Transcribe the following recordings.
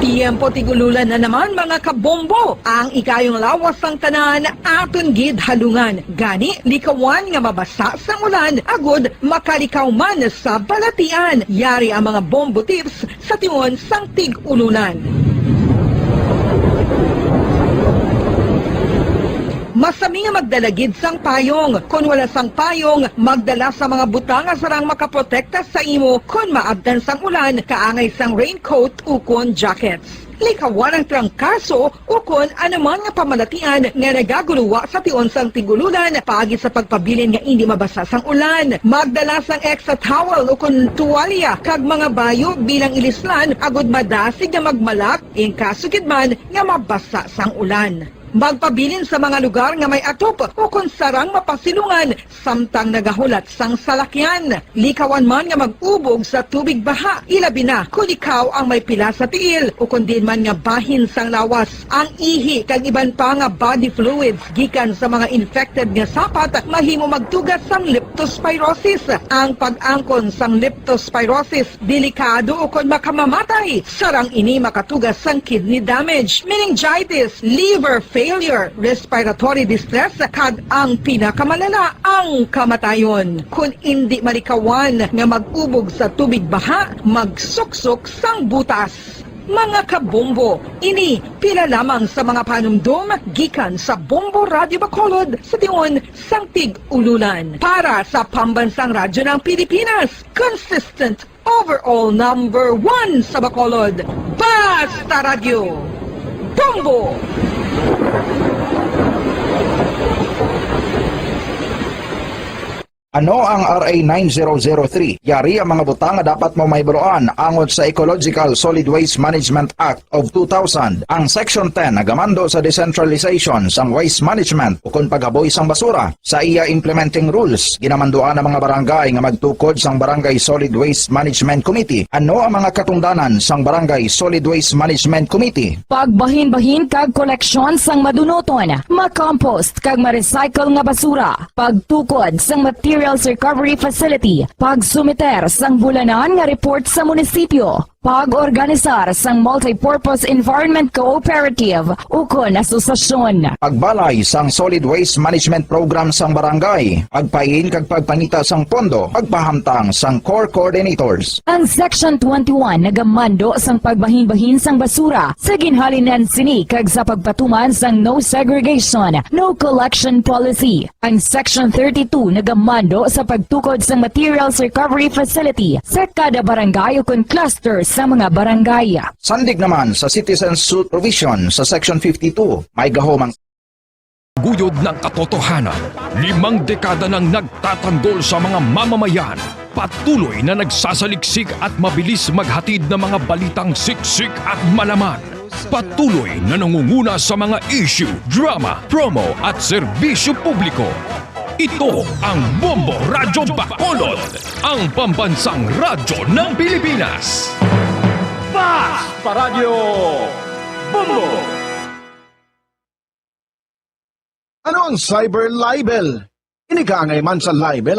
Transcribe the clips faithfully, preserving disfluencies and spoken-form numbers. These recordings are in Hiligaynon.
Tiyempo tig-ululan na naman, mga kabombo. Ang ikayong lawas sang tanan aton gid halungan. Gani, likawan nga mabasa sang ulan agud makalikaw man sa balatian. Yari ang mga bombo tips sa tion sang tig-ululan. Masami nga magdala gid sang payong. Kon wala sang payong, magdala sa mga butang nga sarang makaprotekta sa imo kon maabtan sang ulan, kaangay sang raincoat ukon jackets. Likawan ang trangkaso ukon anuman nga pamalatian nga nagaguluwa sa tion sang tig-ululan paagi sa pagpabilin nga indi mabasa sang ulan. Magdala sang extra towel ukon tuwalya kag mga bayo bilang ilislan agud madasig nga magmalak in kaso gid man nga mabasa sang ulan. Magpabilin sa mga lugar nga may atop ukon sarang mapasilungan samtang nagahulat sang salakyan. Likawan man nga mag-ubog sa tubig baha, ilabi na kon ikaw ang may pila sa tiil ukon diin man nga bahin sang lawas. Ang ihi kag iban pa nga body fluids gikan sa mga infected nga sapat mahimo magtuga sang leptospirosis. Ang pag-angkon sang leptospirosis delikado ukon makamamatay. Sarang ini makatuga sang kidney damage, meningitis, liver failure, respiratory distress, kag ang pinakamalala, ang kamatayon. Kon indi malikawan nga mag-ubog sa tubig baha, magsuksok sang butas. Mga kabombo, ini pila lamang sa mga panumdom gikan sa Bombo Radyo Bacolod sa tion sang tig-ululan. Para sa Pambansang Radyo ng Pilipinas, consistent overall number one sa Bacolod. Basta Radyo, Bombo! Ano ang R A nine zero zero three? Yari ang mga butang nga dapat mo mahibaluan angot sa Ecological Solid Waste Management Act of two thousand. Ang Section ten nagamando sa decentralization sang waste management ukon paghaboy sang basura. Sa iya implementing rules, ginamanduan ang mga barangay nga magtukod sang Barangay Solid Waste Management Committee. Ano ang mga katungdanan sang Barangay Solid Waste Management Committee? Pagbahinbahin kag koleksyon sang madunuton, makompost kag ma-recycle nga basura, pagtukod sang materials recovery facility, pagsumiter sang bulanan nga report sa munisipyo, pag-organisar sang multipurpose environment cooperative ukon asosasyon. Pagbalay sang solid waste management program sang barangay, pagpain kag pagpangita sang pondo, pagpahamtang sang core coordinators. Ang Section twenty-one nagamando sang pagbahinbahin sang basura sa ginhalinan sini kag sa pagpatuman sang no segregation, no collection policy. Ang Section thirty-two nagamando sa pagtukod sang materials recovery facility sa kada barangay ukon cluster sa mga barangay. Sandig naman sa citizen suit provision sa Section fifty-two, may gahom ang Guyod ng katotohanan, limang dekada nang nagtatanggol sa mga mamamayan. Patuloy na nagsasaliksik at mabilis maghatid ng mga balitang siksik at malaman. Patuloy na nangunguna sa mga issue, drama, promo at serbisyo publiko. Ito ang Bombo Radyo Bacolod, ang pambansang radyo ng Pilipinas. Basta Radyo Bombo! Ano ang cyber libel? Ini kaangay man sa libel.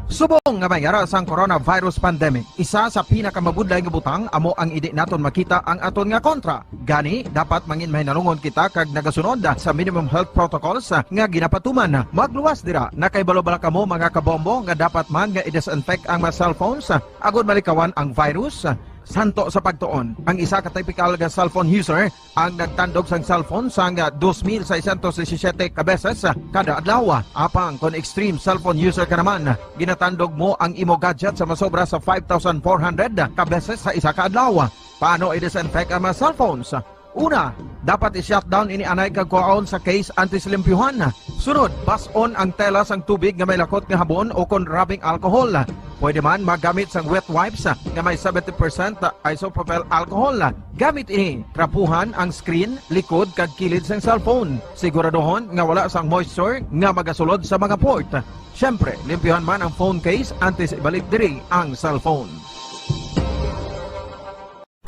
Subong nga may ara sang coronavirus pandemic, isa sa pinakamabudlay nga butang amo ang indi naton makita ang aton nga kontra. Gani, dapat mangin mahinalungon kita kag nagasunod sa minimum health protocols nga ginapatuman. Magluwas dira, nakahibalo bala kamo, mga kabombo, nga dapat man nga i-disinfect ang mga cellphones agud malikawan ang virus? Santo sa pagtuon, ang isa ka typical nga cellphone user ang nagtandog sang cellphone sang dos mil seiscientos disisiete ka beses kada adlaw. Apang kon extreme cellphone user ka naman, ginatandog mo ang imo gadget sa masobra sa five thousand four hundred ka beses sa isa ka adlaw. Paano i-disinfect ang mga cellphones? Una, dapat i-shutdown ini anay kag kuhaon sa case antes limpyuhan. Sunod, bas-on ang tela sang tubig nga may lakot nga habon o kon rubbing alcohol. Pwede man magamit sang wet wipes nga may seventy percent isopropyl alcohol. Gamit ini, trapuhan ang screen, likod, kag kilid sang cellphone. Siguraduhon nga wala sang moisture nga magasulod sa mga port. Siyempre, limpyuhan man ang phone case antes ibalik diri ang cellphone.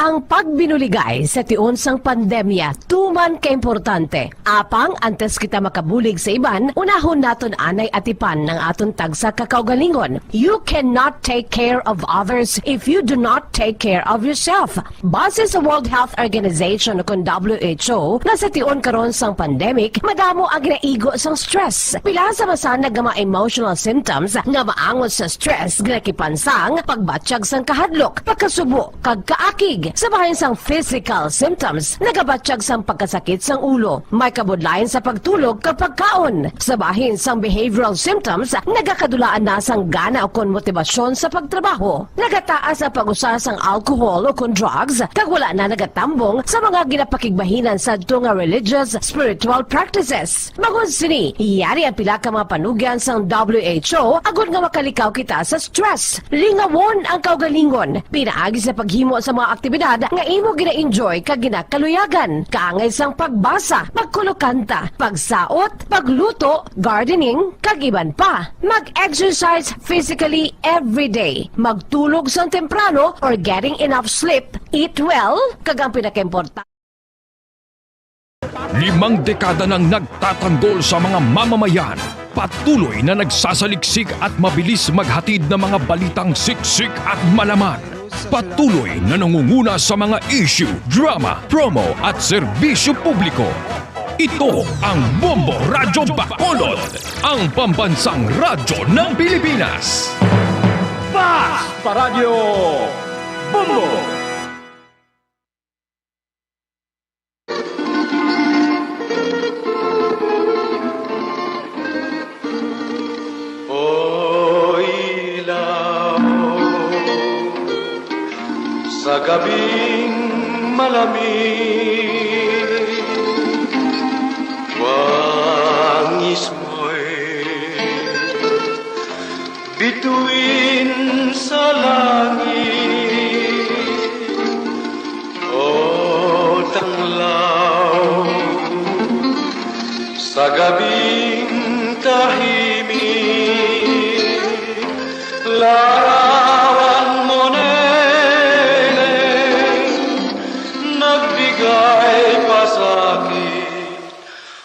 Ang pagbinuligay sa tion sang pandemya tuman ka importante. Apang antes kita makabulig sa iban, unahon naton anay atipan ang aton tagsa ka kaugalingon. You cannot take care of others if you do not take care of yourself. Base sa World Health Organization, o kon W H O, nga sa tion karon sang pandemic, madamo ang ginaigo sang stress. Pila sa masanag nga mga emotional symptoms nga maangot sa stress, ginakipan sang pagbatyag sang kahadlok, pagkasubo, kag kaakig. Sa bahin sang physical symptoms, nagabatyag sang pagkasakit sang ulo, may kabudlayan sa pagtulog kag pagkaon. Sa bahin sang behavioral symptoms, nagakadulaan na sang gana o kon motibasyon sa pagtrabaho. Nagataas ang pag-usa sang alcohol o kon drugs, kag wala na nagatambong sa mga ginapakigbahinan sadto nga religious, spiritual practices. Bangod sini, yari ang pila ka mga panugyan sang W H O agod nga makalikaw kita sa stress. Lingawon ang kaugalingon pinaagi sa paghimo sa mga aktibidad nga imo gina-enjoy kag ginakaluyagan, kaangay sang pagbasa, pagkulokanta, pagsaot, pagluto, gardening, kag iban pa. Mag-exercise physically every day. Magtulog sang temprano or getting enough sleep. Eat well, kag ang pinakaimportante, Limang dekada nang nagtatanggol sa mga mamamayan. Patuloy na nagsasaliksik at mabilis maghatid ng mga balitang siksik at malaman. Patuloy na nangunguna sa mga issue, drama, promo at serbisyo publiko. Ito ang Bombo Radyo Bacolod, ang pambansang radyo ng Pilipinas. Fast Paradyo Bombo! O ilaw, sa gabing malamig, wangis mo'y bituin sa langit, o tanglaw, sa gabing tahimik, larawan mo, Neneng, nagbigay pasakit.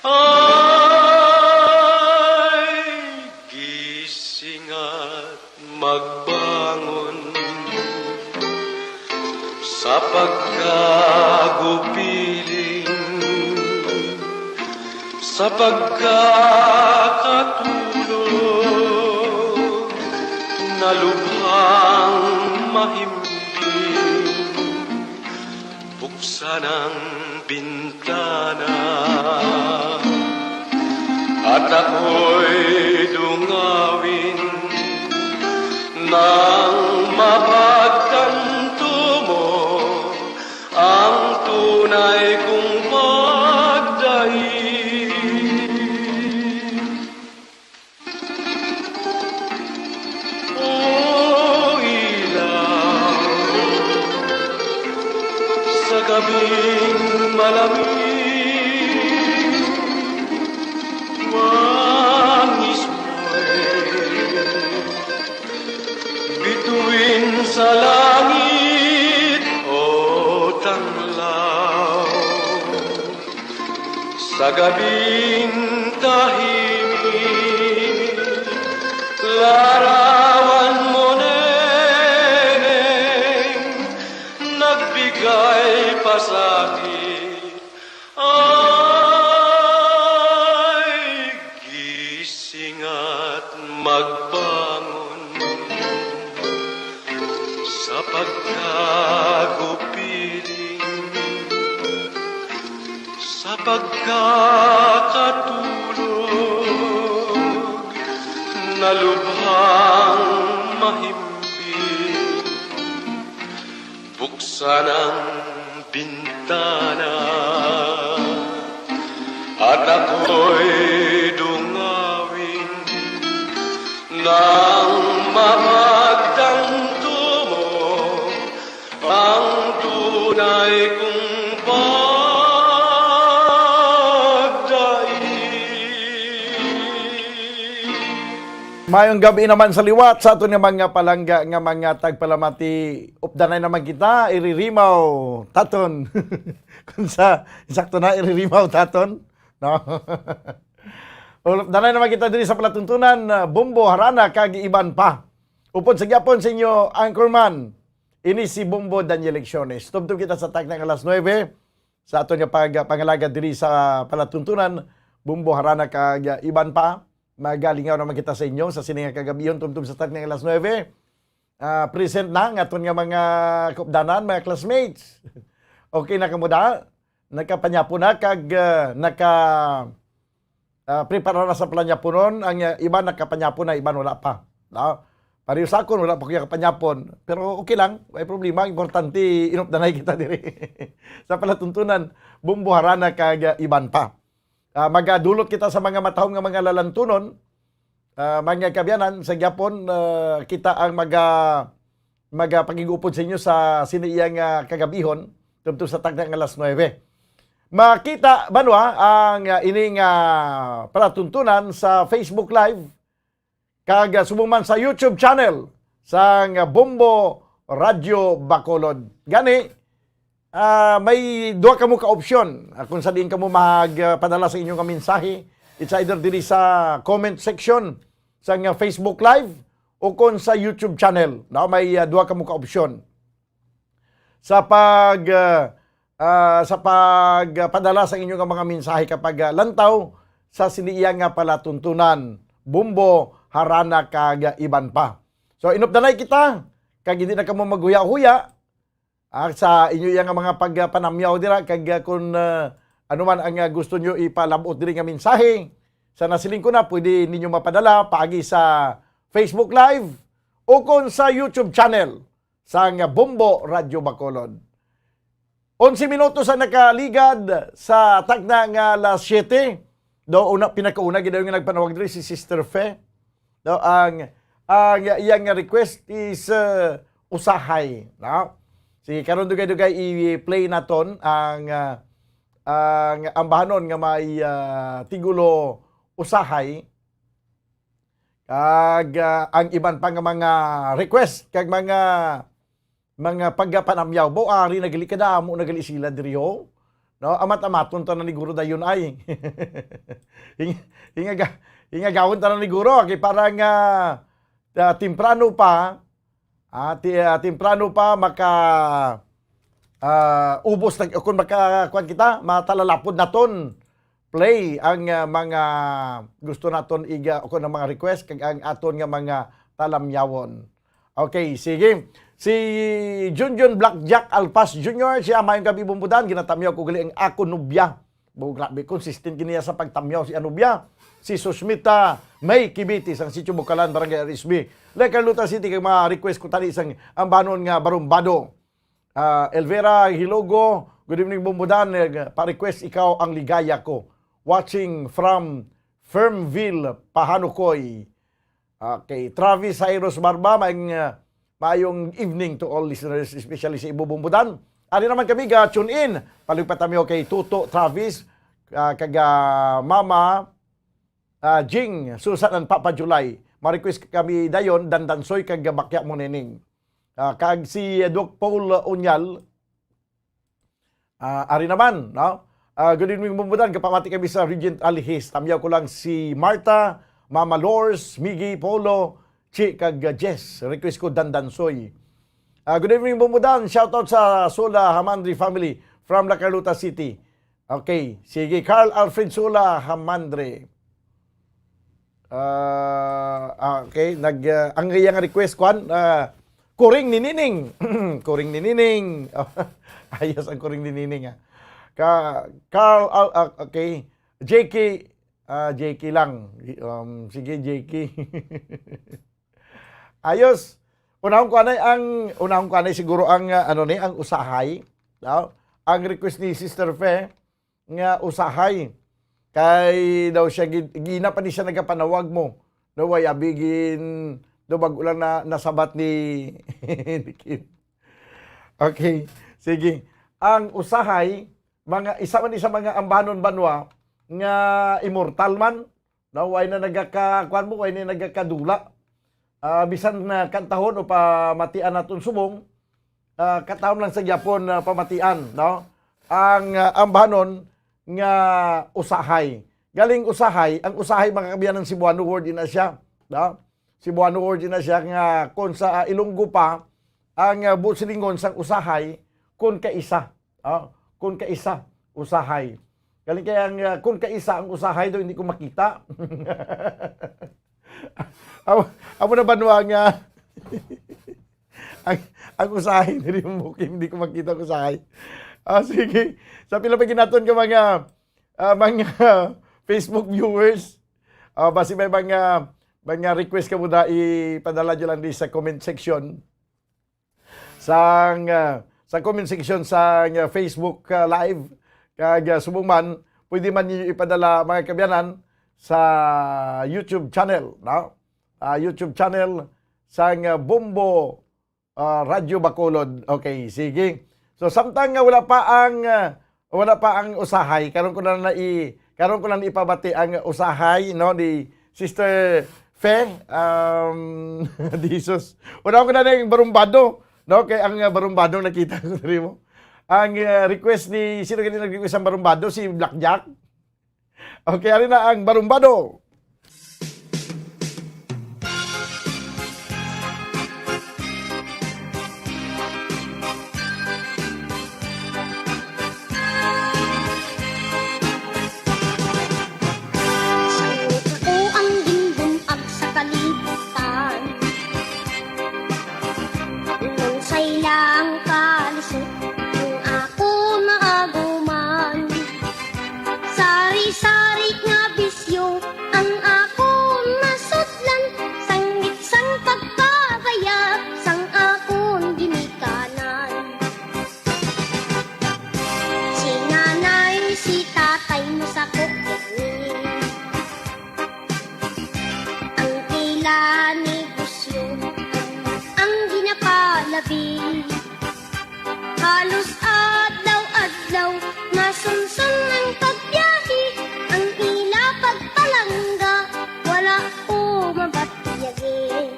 Ay, gising at magbangon sa pagkagupiling, sa pagkakatulog na lubhang mahimbing. Buksan ang bintana at ako'y dungawin nang mapagtanto mo ang tunay kong pagdaig. O ilaw, sa gabing malamig, wangis mo'y bituin sa langit, o tanglaw. Sa gabing tahimik, larawan mo, Neneng, nagbigay pasakit. Ay, gising at magbangon sa pagkagupiling, sa pagkakatulog na lubhang mahimbing. Buksan ang bintana at ako'y dungawin nang mapagtanto mo ang tunay kong pagdaig. Mayong gabi naman sa liwat sa aton nga mga palangga nga mga tagpalamati. Updanay naman kita, iririmaw, taton. Kung sa, sakto na, iririmaw, taton. No? Updanay naman kita diri sa palatuntunan, ah, Bombo, Harana, kag iban pa. Upod sa gyapon sa inyo, Anchorman, ini si Bombo Daniel Lecciones. Tubtob kita sa takna nga alas nuebe, sa aton nga pag-, pangalagad diri sa palatuntunan, Bombo, Harana, kag iban pa. Magalingaw naman kita sa inyo sa sini nga kagabihon, tubtob sa takna nga alas nuebe. Ah, present na ang aton nga mga kaupdanan, mga classmates. Okay na kamo da? Nakapanyapo na kag, ah, naka, ah, prepara na sa panyaponon. Ang, ah, iban nakapanyapo na, iban wala pa. No? Pareho sa akon, wala pa ko nakapanyapon. Pero okay lang, may problema. Importante, inupdanay kita diri. Sa palatuntunan, Bombo, Harana, kag, ah, iban pa. Ah, magadulot kita sa mga matahom nga mga lalantunon. Ah, mga kaabyanan, sa gyapon, ah, kita ang maga-, magapakig-upod sa inyo sa sini iya nga kagabihon, tubtob sa takna nga alas nuebe. Makita, banwa, ang, ah, ini nga palatuntunan sa Facebook Live, kag, ah, subong man sa YouTube channel sang Bombo Radyo Bacolod. Gani, ah, may duha kamo ka opsyon, ah, kung sa diin kamo magpadala sa inyong mensahe. It's either diri sa comment section sang, ah, Facebook Live o kung sa YouTube channel. No? May, ah, duha kamo ka opsyon. Sa pag, ah, ah, sa pagpadala sa inyo nga mga mensahe kag paglantaw sa sini iya nga palatuntunan, Bombo, Harana, kag iban pa. So, inupdanay kita, kag hindi na kamo maghuya-huya, ah, sa inyo iya nga mga pagpanamyaw dira, kag, ah, kung, ah, ano man ang, ah, gusto nyo ipalabot diri nga mensahe, sa nasiling ko na, pwede ninyo mapadala paagi sa Facebook Live o kung sa YouTube channel sang Bombo Radyo Bacolod. Onse minutos ang nakaligad sa takna nga alas siyete. Do, una, pinakauna gid nga nagpanawag diri si Sister Fe. Do, ang, ang iyang request is, uh, usahay, no? Sige, karon dugay-dugay i-play naton ang, uh, ang ambahanon nga may, uh, tigulo usahay. Kag, ah, ang iban pa nga mga request kag mga, mga pagpanamyaw, bo, ari na gali kadamo na gali sila diri, ho. No, amat-amaton ta na ni guro dayon ay. Hing-, hingaga-, hingagawon ta na ni guro, kay para nga, ah, temprano pa, ah, ti-, ah, temprano pa maka, ah, ubos na, kung maka, kuwan kita, matalalapod naton play ang, ah, mga gusto naton iga, o kung ang mga request kag ang aton nga mga talamyawon. Okay, sige. Si Junjun Blackjack Alpas Junior, siya, "Mayong gabi, Bombo Dan. Ginatamyaw ko gali ang ako nobya." Bo, grabe, consistent gini sa pagtamyaw si anobya. Si Susmita May Kibiti sang Sitio Bukalan, Barangay R S B, La Carlota City, kag mga request ko tani sang ambanon nga barumbado. Ah, Elvira Hilogo, "Good evening, Bombo Dan. Eh, pa-request, Ikaw ang Ligaya Ko. Watching from Fernville, Pahanukoy." Okay. Travis Cyrus Barba, maayong, ah, maayong evening to all listeners, especially sa ibo, Bombo Dan. Ari naman kami ga tune in. Palugpatami kay Tuto Travis, ah, kag, ah, Mama, ah, Jing, Susan and Papa July. Ma-request kami dayon, Dandansoy kag Bakya Mo Nining. Ah, kag si, ah, Doc Paul Unyal, ah, ari naman, no? Ah, "Good evening, Bombo Dan. Kapamati kami sa Regent Alihis. Tamyaw ko lang si Martha, Mama Lors, Miggy, Polo, Chi, kag, ah, Jess. Request ko, Dandansoy." Ah, "Good evening, Bombo Dan. Shoutout sa Sola Hamandri family from La Carlota City." Okay, sige. Carl Alfred Sola Hamandre. Ah, ah, okay, nag, ah, ang iyang request, kwan, ah, "Kuring ni Nining." "Kuring ni Nining." Ayos ang "Kuring ni Nining," ah. Ka-, Carl, ah, ah, okay. J K, ah, J K lang. Um, sige, J K. Ayos. Unahon ko anay ang, unahon ko anay siguro ang, ah, ano ni, ang usahay. No? Ang request ni Sister Fe nga usahay. Kay daw siya gid, gina pa ni siya nagapanawag mo. No, way abi gin, daw bag-o lang na, nasabat ni, ni Kim. Okay, sige. Ang usahay, mga, isa man ni sa mga ambanon banwa nga immortal man, No, way na nagaka-, kuwan mo, way na nagakadula. Ah, bisan na kantahon o pamatian naton subong, ah, kantahon lang sa gyapon, ah, pamatian, no? Ang, ah, ambanon nga usahay. Galing usahay, ang usahay, mga kaabyanan, Cebuano word ina siya, no? Cebuano word ina siya nga kung sa, ah, Ilonggo pa, ang, ah, buot silingon sang usahay, kun kaisa. Ah, kun kaisa, usahay. Galing kay ang, ah, kun kaisa ang usahay daw, hindi ko makita. Amo, amo na ba nga ang, ang usahay diri mo, Kim? Hindi ko makita ang usahay. Ah, sige. Sa pila pa ginaton ka mga, ah, mga Facebook viewers, ah, basi may mga, mga request ka mo da, ipadala nyo lang di sa comment section sang, ah, sa comment section sang, ah, Facebook, ah, Live. Kag, ah, subong man, pwede man ninyo ipadala, mga kaabyanan, sa YouTube channel, no? Ah, YouTube channel sang, ah, Bombo, ah, Radyo Bacolod. Okay, sige. So, samtang nga wala pa ang, ah, wala pa ang usahay, karon ko na na i-, karon ko na na ipabati ang usahay, no, ni Sister Fe, um, Jesus. Una ko na na yung barumbado, no? Kay ang, ah, barumbado nakita ko diri mo. Ang, ah, request ni, sino gani nag-request ang barumbado? Si Black Jack? Okay, ari na ang barumbado. Sang ako ang ginbun-ag sa kalibutan, unsay lang kalisod ang akon maaguman. Sari-sari nga bisyo ang akon masudlan, sangit sang pagkabaya sang akon ginikanan. Si nanay, si tatay masakop gani. Ang ila negosyo ang, ang ginapalabi. Halos adlaw-adlaw, masunson ang pagbiyahe, ang ila pagpalangga, wala ko mabatyagi.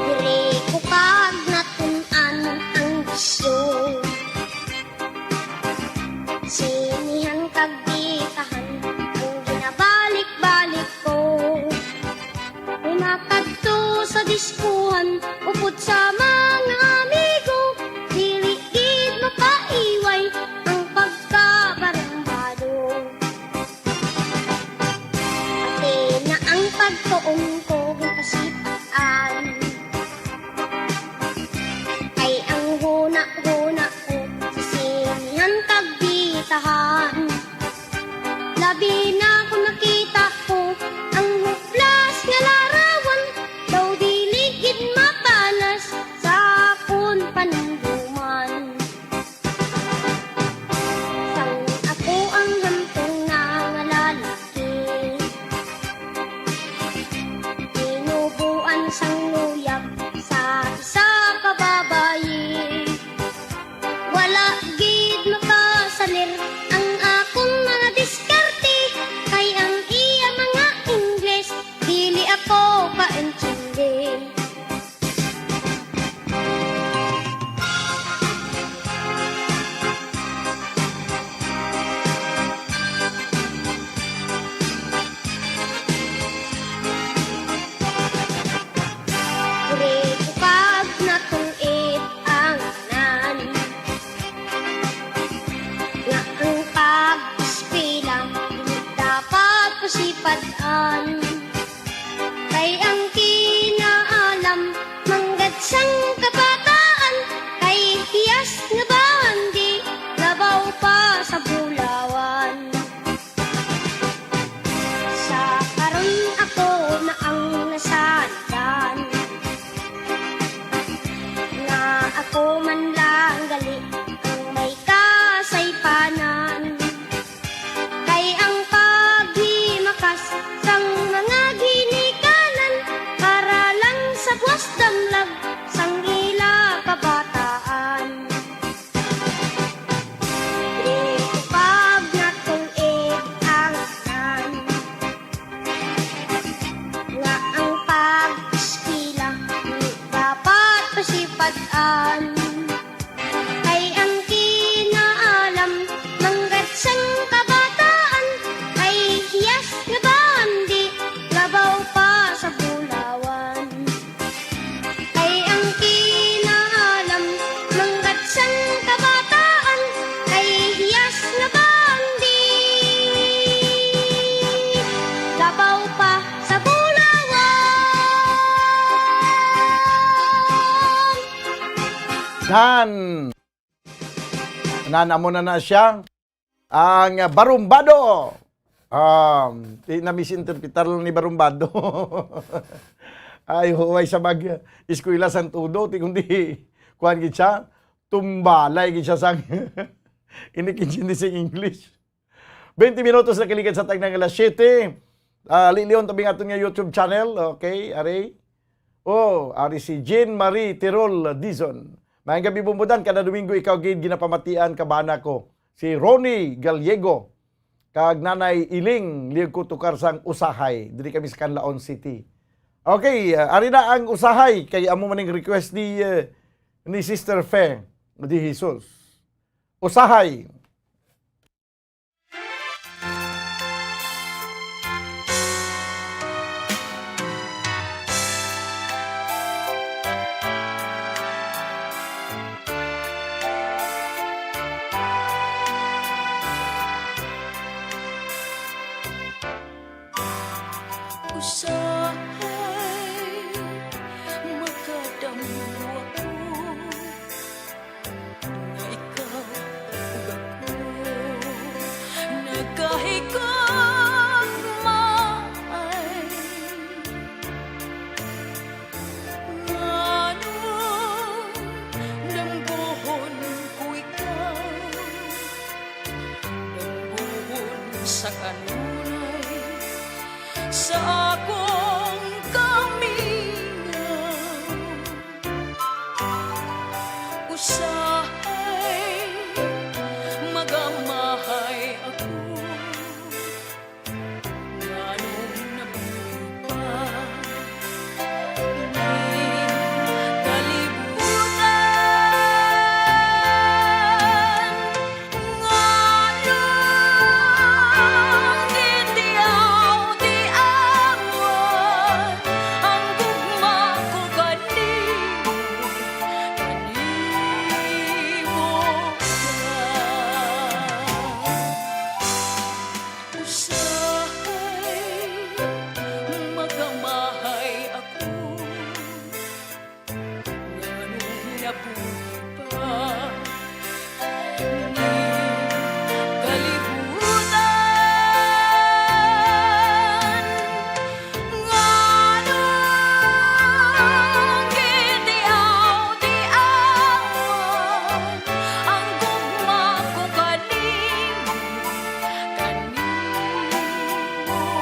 Diri ko kag natun-an ang bisyo. Sinihan kag bitahan ang ginabalik-balik ko. Kung makadto sa diskuhan, upod sa mga amigo, dili gid mapaiway ang pagkabarumbado. Pati na ang pagtuon ko ginpasipat-an. Kay ang huna-huna ko sa sinihan kag bitahan. Labi na kung nakita ko ang hublas nga larawan, daw dili gid mapanas sa akon panumduman. Sang ako ang hamtong nga lalaki, tinubuan sang luyag sa isa ka babayi. Wala gid makasalir ang akon mga diskarte, kay ang iya mga Ingles dili ako kaintindi. Diri ko kag natun-id ang tanan, nga ang pag-eskwela dili dapat pasipad-an. Kay ang Nan. Nan, amo na na siya. Ang, ah, barumbado. Um, di na misinterpretar lang ni barumbado. Ay, huway sa mag-eskwela sang tudo, ti kundi, kuwan gid siya, tumbalay gid siya sang, ini kinchindi sing English. Twenty minutos na kalikan sa tagna nga alas siyete. Ah, lilihon tabi nga aton nga YouTube channel. Okay, ari. Oh, ari si Jean Marie Tirol Dizon. Maayong gabi, Bumbudan. Kada Domingo ikaw gid ginapamatian ka bana ko. Si Ronnie Gallego kag Nanay Iling, liyog ko tukar sang Usahay. Diri kami sa Canlaon City. Okay, ah, ari na ang Usahay kay amo man ning request ni, eh, ni Sister Fe de Jesus. Usahay. Usahay makadamo ako nga ikaw ug ako nagkahigugmaay. Nganong damgohon ko ikaw? Damgohon sa kanunay sa akong kamingaw. Usahay magamahay ako. Nganong nabuhi pa ning kalibutan? Nganong gitiaw-tiawan ang gugma ko kanimo, kanimo ka? Usahay magamahay ako. Nganong nabuhi pa ning kalibutan? Nganong gitiaw-tiawan ang gugma ko kanimo, kanimo ka?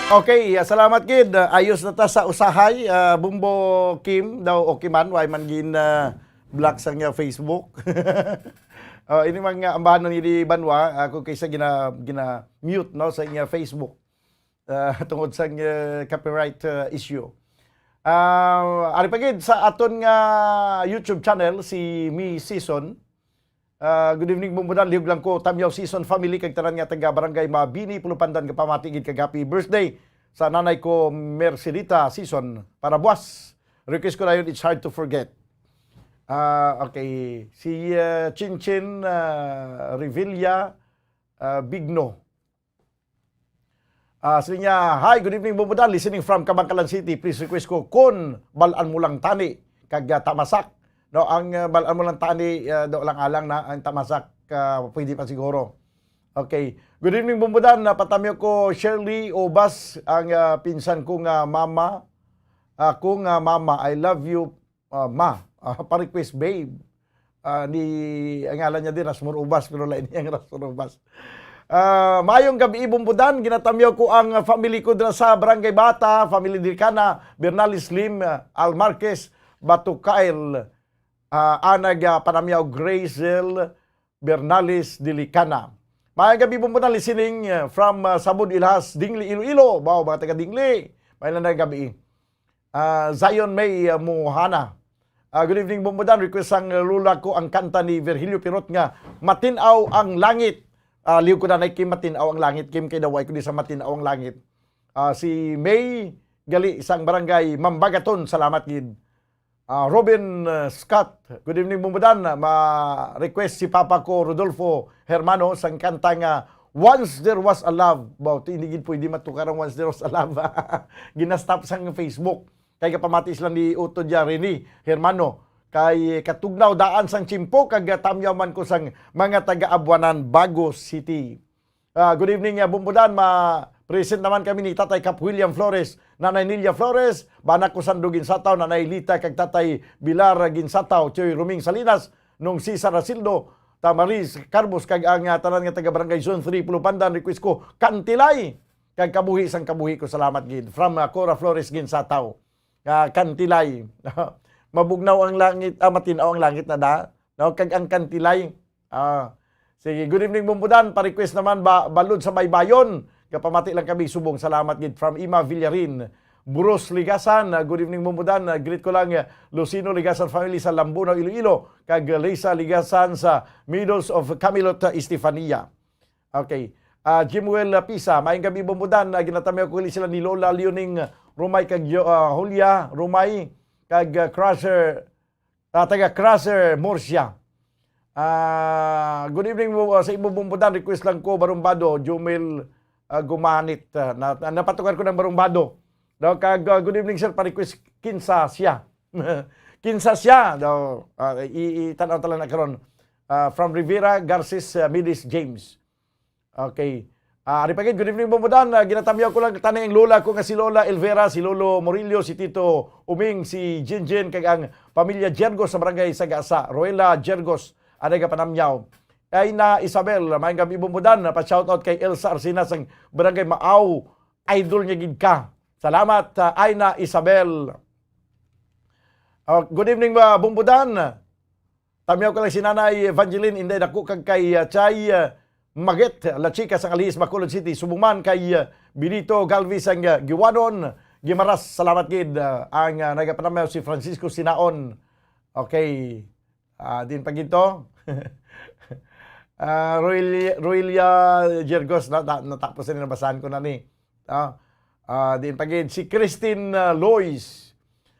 Okay, ah, salamat gid. Ah, ayos na ta sa usahay. Ah, Bumbo Kim daw, okay man, way man gin, ah, block sa iya Facebook. Ah, ini mga ambahanon ni Banwa, ako kaysa gina-, gina-mute, no, sa iya Facebook. Ah, tungod sa, ah, copyright, ah, issue. Ah, ari pa gid sa aton nga YouTube channel, si Mi Season. Ah, good evening, Bumbudan. Lihog lang ko, Tamyaw Season family, kag tanan nga taga Barangay Mabini, Pulupandan, nga pamati gid kag happy birthday sa nanay ko, Mercedita Season. Para buwas, request ko dayon, It's Hard to Forget. Ah, okay. Si, ah, Chinchin, ah, Revilla, ah, Bigno. Ah, siling niya, "Hi, good evening, Bumbudan. Listening from Kabankalan City. Please request ko, Kun, Bal-an Mo Lang Tani, kag, ah, Tamasak." No, ang, ah, "Bal-an Mo Lang Tani," ah, do lang alang na, ang "Tamasak," ah, pwede pa siguro. Okay. "Good evening, Bumbudan. Napatamyo ko, Shirley Obas, ang, ah, pinsan ko nga mama. Ako nga mama, I love you." ah, ma, ah, pa-request, babe. Ah, ni, ang ngalan niya di, Rasmor Ubas, pero lain niya ang Rasmor Ubas. Ah, maayong gabi, Bumbudan. Ginatamyaw ko ang family ko dira sa Barangay Bata, family Dilicana, Bernal Slim, ah, Al Marquez, Batukail, ah, anag, ah, panamyaw Grazel Bernales Dilicana. Maayong gabi, Bumbudan, listening, ah, from, ah, Sabod Ilhas, Dingli, Iloilo. Wow, mga taga Dingli. Maayong gabi. Ah, Zion May, ah, Muhana. Ah, good evening, Bumbudan. Request sang lula ko ang kanta ni Virgilio Pirot nga Matin-aw ang Langit. Ah, liw ko na, nay, Kim, Matin-aw ang Langit. Kim, kay daway ko di sa Matin-aw ang Langit. Ah, si May Gali sang Barangay Mambagaton. Salamat gid. Ah, Robin, ah, Scott. Good evening, Bumbudan. Ma-request si Papa ko, Rodolfo Hermano, sang kanta nga Once There Was a Love. Baw, ti, hindi gid pwede matukar ang Once There Was a Love. Ginastop sang Facebook. Kay kapamati sila ni Uto Jarini, Hermano. Kay katugnaw daan sang tiyempo, kag tamyaw man ko sang mga taga Abuanan, Bago City. Ah, good evening, ah, Bumbudan. Ma-present naman kami ni Tatay Cap William Flores, Nanay Nelia Flores, bana ko Sando Ginsataw, Nanay Lita, kag Tatay Bilar Ginsataw, Tioy Roming Salinas, Nong Cesar Asildo, Tamaris Carbos, kag ang, ah, tanan nga taga Barangay Zone three, Pulupandan, request ko, Kantilay, kag Kabuhi sang Kabuhi ko. Salamat gid. From, ah, Cora Flores Ginsataw. Ah, Kantilay. Mabugnaw ang langit, ah, matinaw ang langit na da. No? Kag ang Kantilay. Ah, sige, good evening, Bumbudan. Pa-request naman ba, Balod sa Baybayon. Gapamati lang kami, subong. Salamat gid from Ima Villarin. Bruce Ligasan, ah, good evening, Bumbudan. Ah, greet ko lang, ah, Lucino Ligasan family sa Lambunaw, Iloilo, kag Lisa Ligasan sa Meadows of Camelot, ah, Estefania. Okay. Ah, Jimwell, ah, Pisa, maayong gabi, Bumbudan. Ah, ginatamyaw ko sila ni Lola Leoning Rumay kag Yo-, ah, Julia Rumay kag, ah, Crusher, ah, taga Crusher, Murcia. Ah, good evening mo, ah, sa imo, Bumbudan. Request lang ko, Barumbado, Jumel, ah, Gumanit. Ah, na, na, napatukar ko ng Barumbado. Daw kag, ah, good evening, sir. Pa-request, Kinsa Siya. Kinsa Siya. Daw, ah, i, i, tanaw tala na karon. Ah, from Rivera, Garces, ah, Midis, James. Okay. Ah, ari pa gid, good evening, Bumbudan. Ah, ginatamyaw ko lang tani ang lola ko nga si Lola Elvera, si Lolo Murillo, si Tito Uming, si Jinjin, kag ang pamilya Jergos sa barangay Sagasa. Roela Jergos, anay ka panamyaw. Aina Isabel, maayong gabi, Bumbudan. Pa-shoutout kay Elsa Arsinas sang barangay Maaw. Idol niya gid ka. Salamat, ah, Aina Isabel. Ah, good evening, ah, Bumbudan. Tamyaw ko lang si Nanay Evangeline, Inday Dako, kag kay, ah, Chay, ah, Maget, La Chica sang Alihis, Bacolod City. Subong man kay, ah, Benito Galvez ang, ah, Giwanon, Gimaras. Salamat gid, ah, ang, ah, nagapanamyaw si Francisco Sinaon. Okay. Ah, din pa gid to. Ah, Roylia, Roylia Jergos, na, na, natapos na, nabasahan ko na ni. Ah, ah, diin pa gid si Christine, ah, Lois.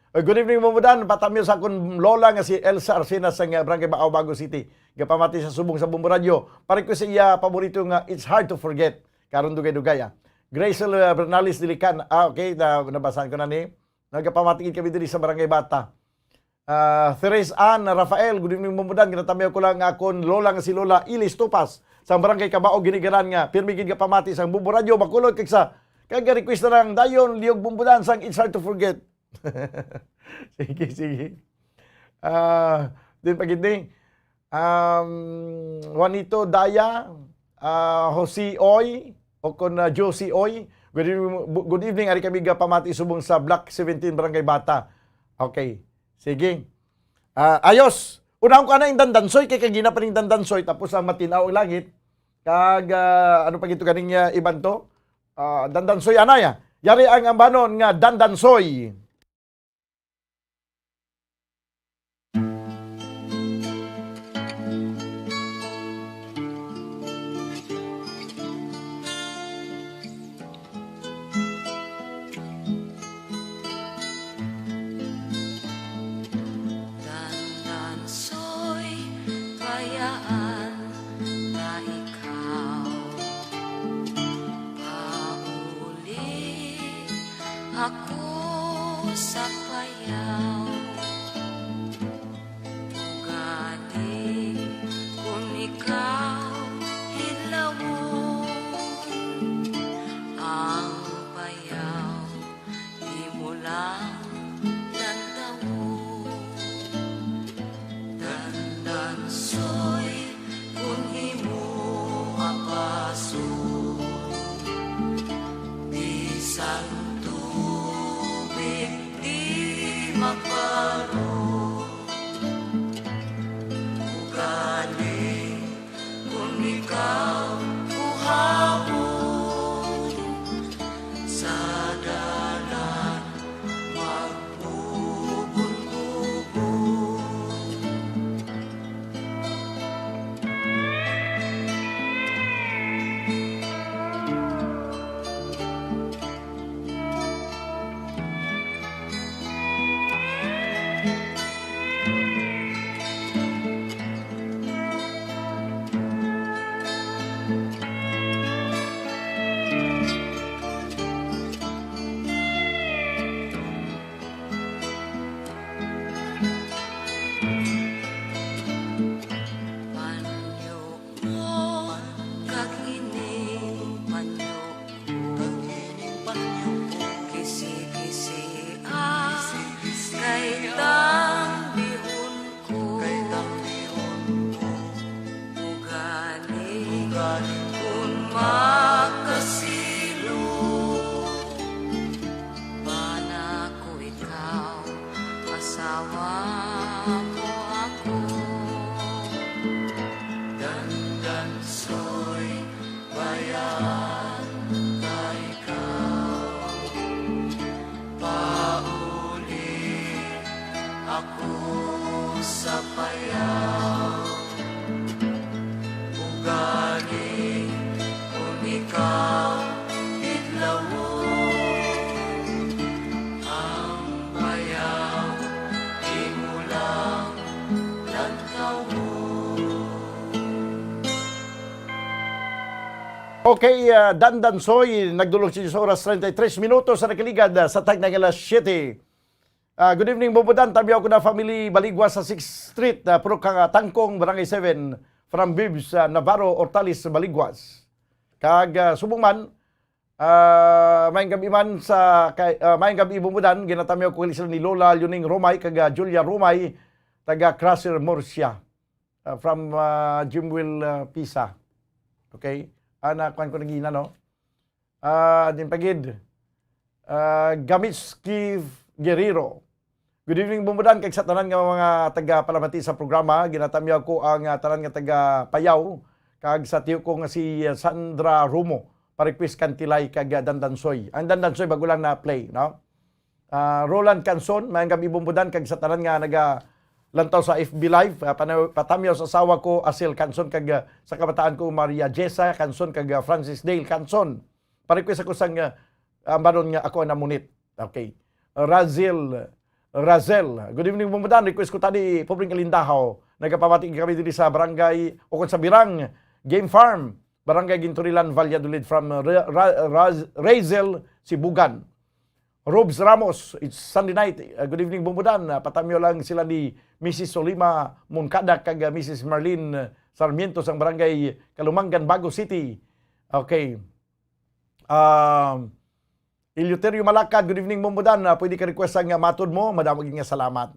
Uh, good evening, Bumbudan. Patamyo sa akon lola nga si Elsa Arcenas sa, uh, Barangay Baaw, Bago City. Gapamati sa subong sa Bumbu Radio. Pare ko sa iya paborito nga It's Hard to Forget. Karon dugay-dugay, ah. Grace, uh, Bernales Dilican. Ah, okay. Na, nabasahan ko na ni. Nagapamati gid kami diri sa Barangay Bata. Ah, Therese Ann Rafael, good evening, Bumbudan. Ginatamyaw ko lang nga akon lola nga si Lola Ilis Tupas sa Barangay Kabao, Ginigaran nga. Pirmi gid nga pamati sang Bumbu Radio, Bacolod, kag sa, kag request na lang dayon, Liog Bumbudan sang It's Hard to Forget. Sige, sige. Ah, din pa gid ni. Um, Juanito Daya, ah, Jose Oy, o kon, ah, Josie Oy. Good evening, good evening. Ari kami gapamati subong sa Block seventeen, Barangay Bata. Okay. Sige. Ah, ayos. Unahon ko ana ing Dandansoy, kay kagina pa ning Dandansoy, tapos ang Matinaw ang Langit. Kag, ah, ano pa gito ganing, ah, iban to? Ah, Dandansoy, anay, ah. Yari ang ambanon nga Dandansoy. Dandansoy, bayaan na ikaw. Pauli ako sa payaw. Ugani kon ikaw hidlawon, ang payaw imo lang lantawon. Ugali, kung ikaw kuhawon sa dalan, magbubon-bubon. Panyo mo kag ining panyo ko, kisi-kisi ang kay tambihon ko. Ugali kun makasilo, bana ko ikaw, asawa mo ako. Dandansoy, bayan ka ikaw. Pauli ako sa payaw. Ugali kun ikaw idlawon, ang bayaw imo lang lantawon. Okay, ah, Dandansoy, nagdulog sa oras, treinta y tres minutos sa nakaligad, ah, sa tagna nga alas siyete. Ah, good evening, Bumbudan. Tamiyaw ko na family Baligwas sa Sixth Street, ah, Purok Kang-, ah, Tangkong, Barangay seven, from Bibs, ah, Navarro Hortales, Baligwas. Kag, ah, subong man, ah, maayong gabi man sa kay, ah, maayong gabi, Bumbudan. Ginatamiyaw ko sila ni Lola Leoning Romay kag, ah, Julia Romay, taga Crusher, Murcia, ah, from, ah, Jimwell, ah, Pisa. Okay? Ana, kuwan ko nagina, no? Ah, din pagid. Ah, Gamitski Guerrero. Good evening, Bumbudan, kag sa tanan nga mga taga-palamati sa programa. Ginatamyaw ko ang, ah, tanan nga taga Payaw, kag sa tiyo ko nga si, ah, Sandra Romo, pa-request Kantilay kag, ah, Dandansoy. Ang Dandansoy bago lang na-play, no? Ah, Roland Canson, maayong gabi, Bumbudan, kag sa tanan nga nagalantaw sa F B Live. Ah, pana-, patamyaw sa asawa ko, Asil Canson, kag, ah, sa kabataan ko, Maria Jessa Canson, kag, ah, Francis Dale Canson. Pa-request ako sang, ah, ah, banon nga ako ang namunit. Okay. Razel, Razel. Good evening, Bumbudan. Request ko tani, Pobreng Kalindahaw. Nagapamati kami diri sa barangay, o kung sa Birang, Game Farm, Barangay Ginturilan, Valladolid, from Ra-, Ra-, Raz-, Razel Sibugan. Robs Ramos, it's Sunday night. Uh, good evening, Bumbudan. Uh, patamyo lang sila ni Missus Solima Moncada kag, uh, Missus Marlene Sarmiento sang Barangay Kalumangan, Bago City. Okay. Um, Eleuterio Malacad, good evening, Bumbudan. Uh, pwede ka request ang, uh, matod mo? Madamo gid nga salamat.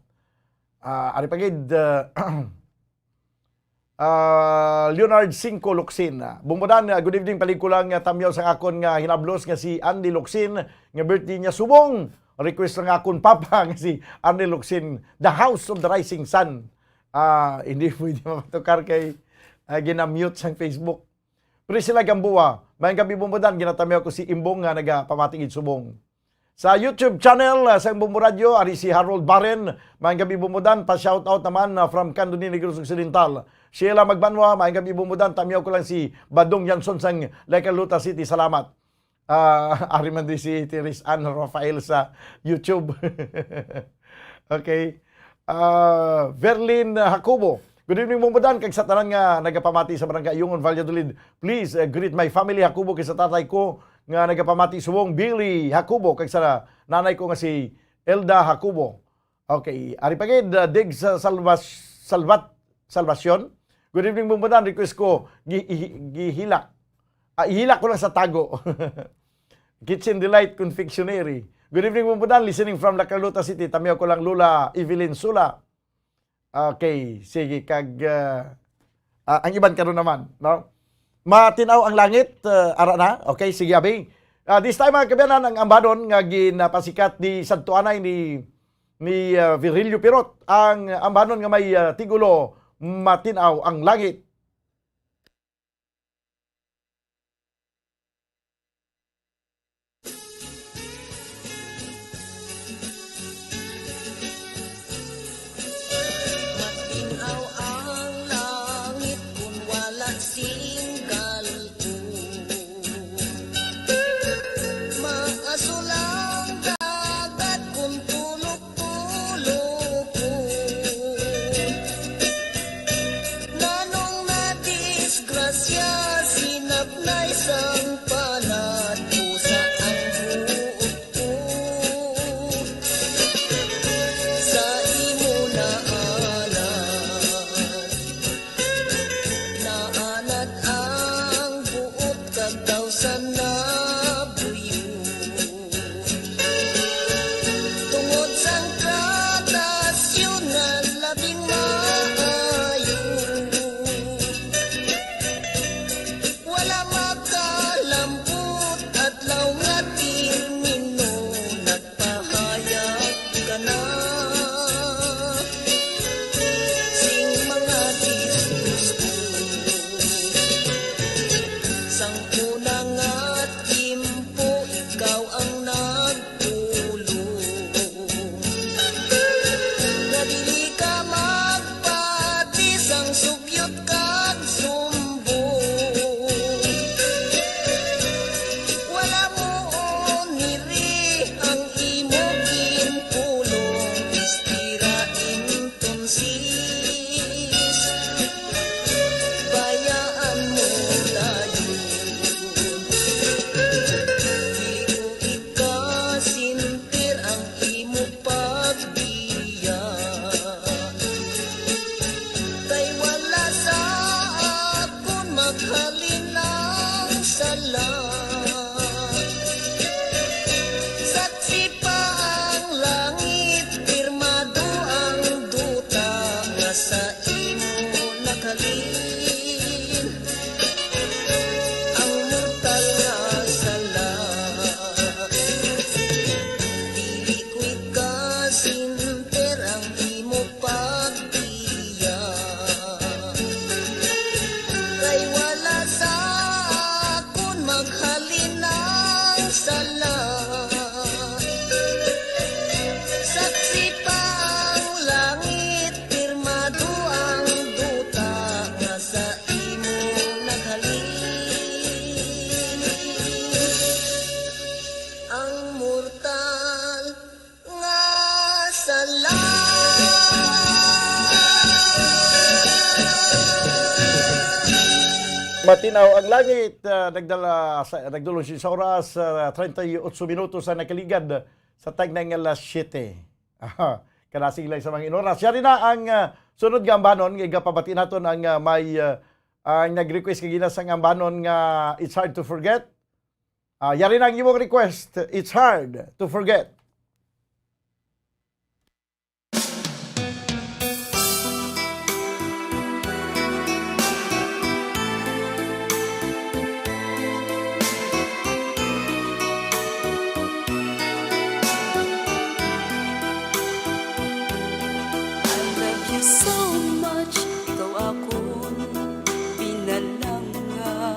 Uh, ari pa gid, uh, Ah, Leonard Cinco Locsin. Ah, Bumbudan, ah, good evening. Palig ko lang, ah, tamyaw sang akon nga hinablos nga si Andy Locsin, nga birthday niya subong. Request lang akon papa nga si Andy Locsin, the House of the Rising Sun. Ah, hindi pwede mapatukar kay, ah, gina-mute sang Facebook. Priscilla Gamboa, maayong gabi, Bumbudan. Ginatamyaw ko si Imbong nga nagapamati gid subong. Sa YouTube channel, ah, sang Bombo Radyo, ari si Harold Baren. Maayong gabi, Bumbudan. Pa-shoutout naman, ah, from Candoni, Negros Occidental. Sheila Magbanwa, maayong gabi, Bumbudan. Tamyaw ko lang si Badong Yanson sang Lecaluta City. Salamat. Ah, ari man di si Teres Ann Rafael sa YouTube. Okay. Ah, Verlin Jacobo. Good evening, Bumbudan, kag sa tanan nga nagapamati sa Barangay Ayungon, Valladolid. Please, uh, greet my family, Jacobo, kag sa tatay ko nga nagapamati subong, Billy Jacobo, kag sa nanay ko nga si Elda Jacobo. Okay, ari pa gid, uh, Dig sa Salvas-, Salvat-, Salvacion. Good evening, Bumbudan. Request ko, gi-, ihi-, gihilak. Ah, ihilak ko lang sa tago. Kitchen Delight Confectionery. Good evening, Bumbudan. Listening from La Carlota City. Tamyaw ko lang, Lola Evelyn Sula. Okay, sige, kag, ah, ah, ang iban karon naman, no? Matinaw ang langit, ah, ara na. Okay, sige, abi. Ah, this time, mga kaabyanan, ang ambanon nga ginapasikat ni Santuanay ni, ni, ah, Virgilio Pirot ang ambanon nga may, ah, titulo Matin-aw ang Langit. Matin-aw ang langit kun wala sing galon. Maasul ang dagat kun tulok-tulok. Nanong nadisgrasya, sinapnay sang panat, usa ang buot ko sa imo naanad. Naanad ang buot kag daw sa nabuyo. Tungod sang tratasyon nga labing maayo, wala makalambot adlaw nga termino, nagpahayag ka na sing mga disgusto. Sang una nga timpo, ikaw ang nagpulong nga dili ka magpati sang sugyot kag sumbong. Wala mo niri ang imo ginpulong, espira entonces, bayaan mo dayon. Dili ko ikasintir ang imo pagbiya, kay wala sa akon maghalin ang sala. Saksi pa ang langit, pirmado ang duta nga sa imo naghalin ang mortal nga sala. Dili ko ikasinter ang imo pagbiya, kay wala sa akon maghalin ang sala. Saksi pa ang langit, pirmado ang duta nga sa imo naghalin ang mortal nga sala. Matin-aw ang langit, ah, nagdala sa, nagdulong siya sa oras, ah, treinta y ocho minutos ang nakaligad sa tagnang alas siyete. Aha, kanasing lang sa mga inoras. Yari na ang, ah, sunod nga ambanon nga igapabati naton ang, ah, may, ah, ang nag-request kagina sang ambanon nga It's Hard to Forget. Ah, yari na ang imong request, It's Hard to Forget. I love you so much, ikaw akon pinalangga.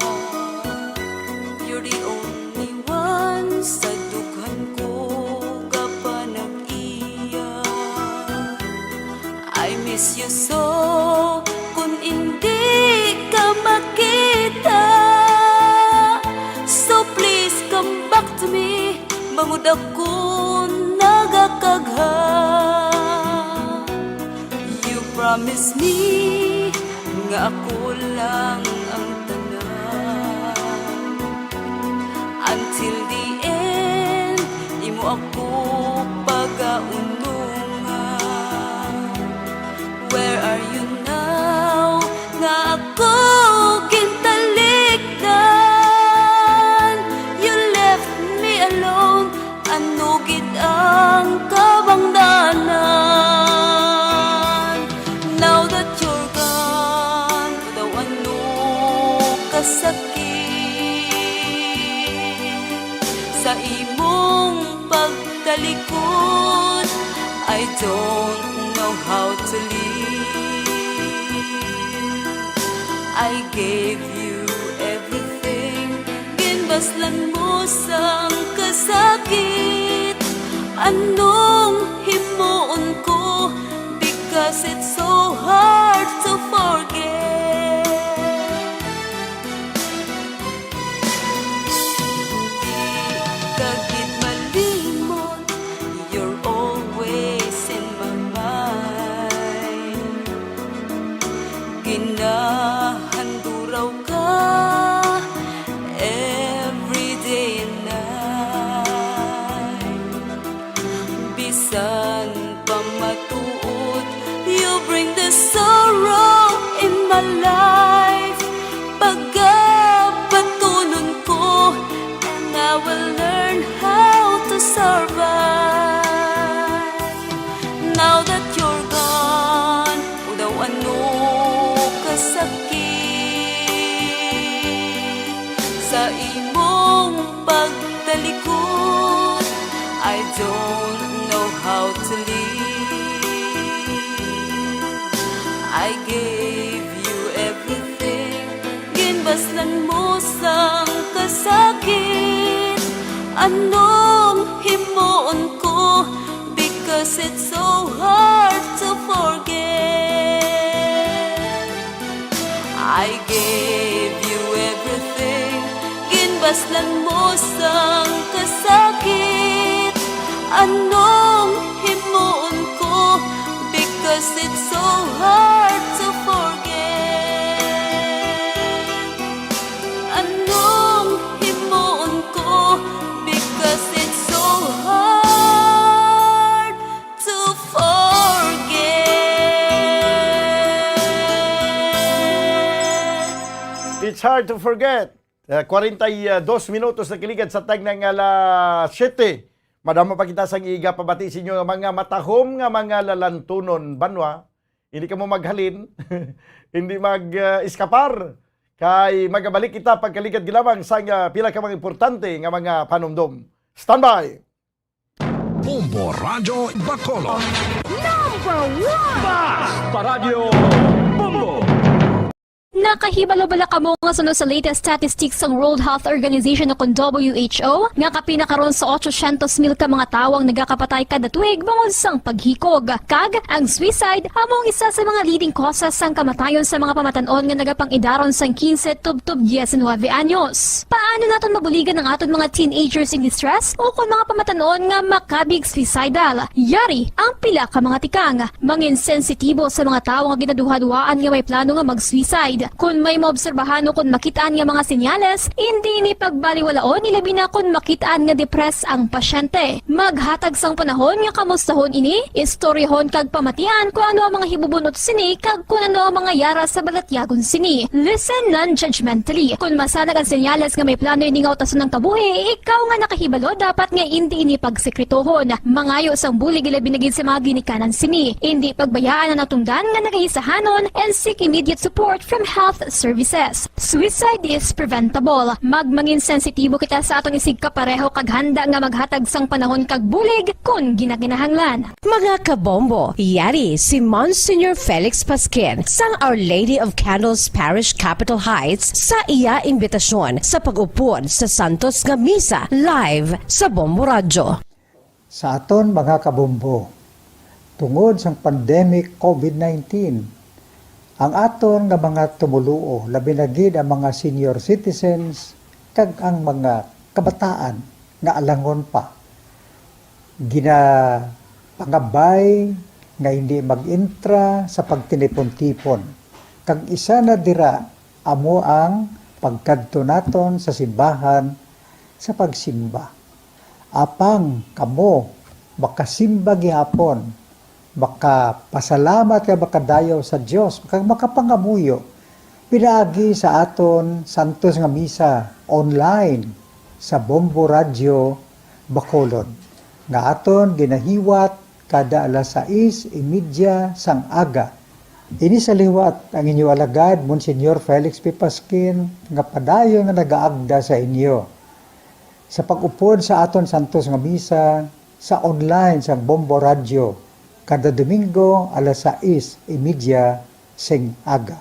You're the only one sa dughan ko kapanag-iya. I miss you so, kun indi ka makita. So please come back to me, bangod ako nagakagha. You promise me nga ako lang ang tanan. Until the end, imo ako pagaunungan. Where are you now? Nga ako gintalikdan. You left me alone. Ano gid ang kabangdanan? Now that you're gone, daw ano kasakit sa imong pagtalikod. I I don't know how to live. I gave you everything. Ginbaslan mo sang kasakit. Anong himuon ko? Because it's so hard to forget. Di ka gid malimot, you're always in my mind. Ginahanduraw ka every day and night. Bisan pa matuod, you bring the sorrow in my life. Pagabatunon ko, and I will learn how to survive. Now that you're gone, o daw ano kasakit sa imong pagtalikod. I don't know how to live. I gave you everything. Ginbaslan mo sang kasakit. Anong himuon ko? Because it's so hard to forget. I gave you everything. Ginbaslan mo sang kasakit. Anong himuon ko? Because it's so hard to forget. Anong himuon ko? Because it's so hard to forget. It's hard to forget. Uh, kwarenta y dos minutos na kiligad sa tag na nga alas siyete. Madamo pa kita sang iga pabati sa inyo nga mga matahom nga mga lalantunon banwa. Hindi kamo maghalin, hindi mag-iskapar. Kay magabalik kita pagkaligad lamang sa uh, pila ka mga importante nga mga panumdom. Standby! Bombo Radyo Bacolod. Number one! Basta Radyo Bombo! Nakahibalo bala kamo nga suno sa latest statistics sang World Health Organization o kon W H O nga kapin na karon sa otsosyentos mil ka mga tawo ang nagakapatay kada tuig bangod sang paghikog? Kag ang suicide amo ang isa sa mga leading causes sang kamatayon sa mga pamatan-on nga nagapang-idaron sang quince tubtob diecinuebe anyos. Paano naton mabuligan ang aton mga teenagers in distress o kon mga pamatan-on nga makabig suicidal? Yari ang pila ka mga tikang. Mangin sensitibo sa mga tawo nga ginaduhaduhaan nga may plano nga mag-suicide. Kon may maobserbahan o kon makit-an nga mga senyales, indi ini pagbaliwalaon, ilabi na kon makit-an nga depressed ang pasyente. Maghatag sang panahon nga kamustahon ini, istoryahon kag pamatian kon ano ang mga hibubun-ot sini kag kon ano ang mga yara sa balatyagon sini. Listen non-judgmentally. Kon masanag ang senyales nga may plano ini nga utason ang kabuhi, ikaw nga nakahibalo dapat nga indi ini pagsekretohon. Mangayo sang bulig ilabi na gid sa mga ginikanan sini. Indi pagbayaan ang natungdan nga nagahisahanon and seek immediate support from health services. Suicide is preventable. Magmangin sensitibo kita sa aton isigkapareho kag handa nga maghatag sang panahon kag bulig kon ginakinahanglan. Mga kabombo, yari si Monsignor Felix Pasquin sang Our Lady of Candles Parish, Capitol Heights, sa iya imbitasyon sa pag-upod sa Santos nga Misa live sa Bombo Radyo. Sa aton mga kabombo, tungod sang pandemic COVID nineteen, ang aton nga mga tumoluo, labi na gid ang mga senior citizens kag ang mga kabataan nga alangon pa, ginapangabay nga hindi mag-intra sa pagtinipon-tipon, kag isa na dira amo ang pagkadto naton sa simbahan sa pagsimba. Apang kamo makasimba gihapon, makapasalamat kag makadayaw sa Dios, kag makapangamuyo pinaagi sa aton santos nga misa online sa Bombo Radyo Bacolod, nga aton ginahiwat kada alas sais y media sang aga. Ini sa liwat ang inyo alagad, Monsignor Felix P. Pasquin, nga padayon nga nagaagda sa inyo sa pag-upod sa aton santos nga misa sa online sang Bombo Radyo. Kada Domingo, alas sais y media sing aga.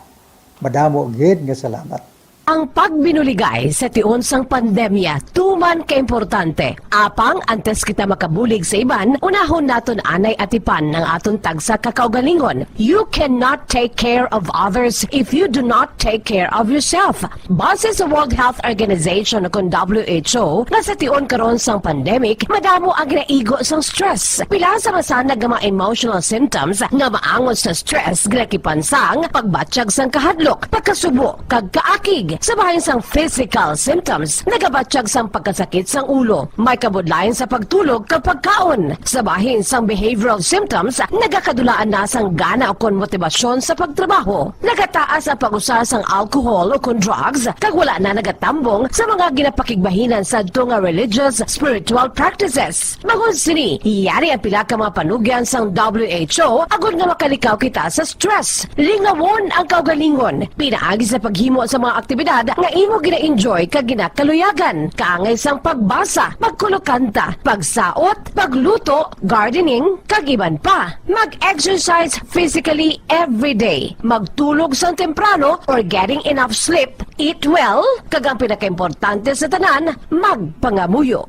Madamo gid nga salamat. Ang pagbinuligay sa tion sang pandemya tuman kaimportante. Apang antes kita makabulig sa iban, unahon naton anay atipan ang aton tagsa ka kaugalingon. You cannot take care of others if you do not take care of yourself. Base sa World Health Organization, kon W H O, nga sa tion karon sang pandemic, madamo ang ginaigo sang stress. Pila sa masanag nga mga emotional symptoms nga maangot sa stress ginakipan sang pagbatyag sang kahadlok, pagkasubo, kag kaakig. Sa bahin sang physical symptoms, nagabatyag sang pagkasakit sang ulo, may kabudlayan sa pagtulog kag pagkaon. Sa bahin sang behavioral symptoms, nagakadulaan na sang gana ukon motibasyon sa pagtrabaho. Nagataas ang pag-usa sang alcohol ukon drugs, kag wala na nagatambong sa mga ginapakigbahinan sadto nga religious, spiritual practices. Bangod sini, yari ang pila ka mga panugyan sang W H O agod nga makalikaw kita sa stress. Lingawon ang kaugalingon pinaagi sa paghimo sa mga aktibidad nga imo gina-enjoy kag ginakaluyagan, kaangay sang pagbasa, pagkulokanta, pagsaot, pagluto, gardening, kag iban pa. Mag-exercise physically every day. Magtulog sang temprano or getting enough sleep. Eat well, kag ang pinakaimportante sa tanan, magpangamuyo.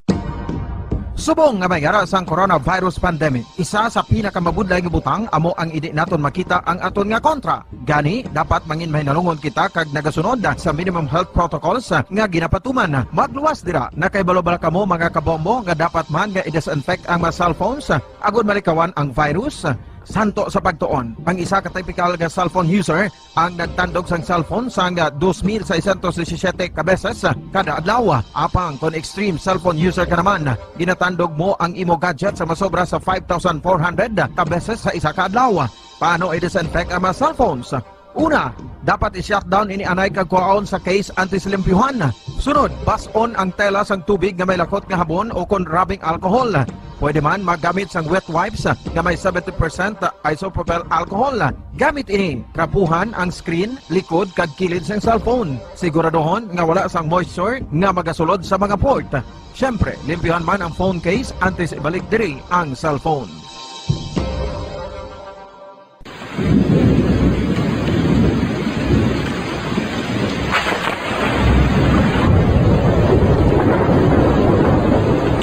Subong nga may yara sang coronavirus pandemic, isa sa pinakamabudlay nga butang amo ang indi naton makita ang aton nga kontra. Gani, dapat mangin mahinalungon kita kag nagasunod sa minimum health protocols nga ginapatuman. Magluwas dira, nakahibalo bala kamo, mga kabombo, nga dapat man nga i-disinfect ang mga cellphones agod malikawan ang virus? Santo sa pagtuon, ang isa ka typical nga cellphone user ang nagtandog sang cellphone sang dos mil seiscientos disisiete ka beses kada adlaw. Apang kon extreme cellphone user ka naman, ginatandog mo ang imo gadget sa masobra sa five thousand four hundred ka beses sa isa ka adlaw. Paano i-disinfect ang mga cellphones? Una, dapat i-shutdown ini anay kag kuhaon sa case antes limpyuhan. Sunod, bas-on ang tela sang tubig nga may lakot nga habon o kon rubbing alcohol. Pwede man maggamit sang wet wipes nga may seventy percent isopropyl alcohol. Gamit ini, trapuhan ang screen, likod kag kilid sang cellphone. Siguraduhon nga wala sang moisture nga magasulod sa mga port. Siyempre, limpyuhan man ang phone case antes ibalik diri ang cellphone.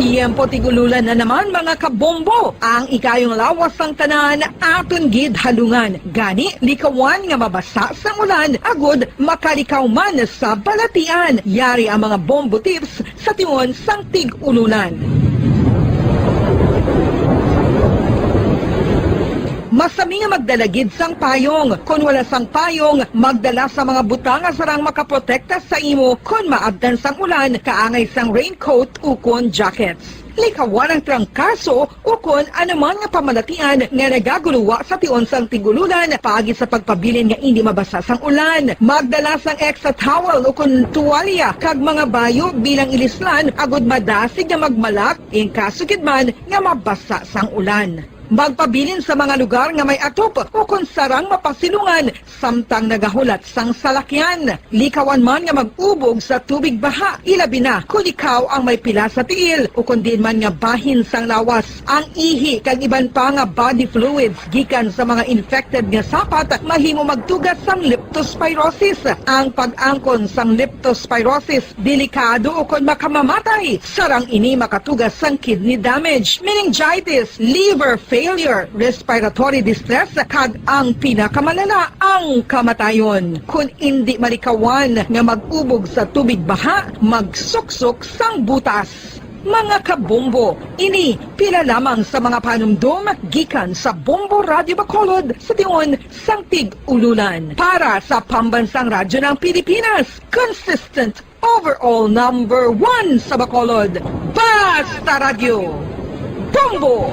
Tiyempo tig-ululan na naman, mga kabombo. Ang ikayong lawas sang tanan aton gid halungan. Gani, likawan nga mabasa sang ulan agud makalikaw man sa balatian. Yari ang mga bombo tips sa tion sang tig-ululan. Masami nga magdala gid sang payong. Kon wala sang payong, magdala sa mga butang nga sarang makaprotekta sa imo kon maabtan sang ulan, kaangay sang raincoat ukon jackets. Likawan ang trangkaso ukon anuman nga pamalatian nga nagaguluwa sa tion sang tig-ululan paagi sa pagpabilin nga indi mabasa sang ulan. Magdala sang extra towel ukon tuwalya kag mga bayo bilang ilislan agud madasig nga magmalak in kaso gid man nga mabasa sang ulan. Magpabilin sa mga lugar nga may atop ukon sarang mapasilungan samtang nagahulat sang salakyan. Likawan man nga mag-ubog sa tubig baha, ilabi na kon ikaw ang may pila sa tiil ukon diin man nga bahin sang lawas. Ang ihi kag iban pa nga body fluids gikan sa mga infected nga sapat mahimo magtuga sang leptospirosis. Ang pag-angkon sang leptospirosis delikado ukon makamamatay. Sarang ini makatuga sang kidney damage, meningitis, liver failure, respiratory distress, kag ang pinakamalala, ang kamatayon. Kon indi malikawan nga mag-ubog sa tubig baha, magsuksok sang butas. Mga kabombo, ini pila lamang sa mga panumdom gikan sa Bombo Radyo Bacolod sa tion sang tig-ululan. Para sa Pambansang Radyo ng Pilipinas, consistent overall number one sa Bacolod. Basta Radyo, Bombo!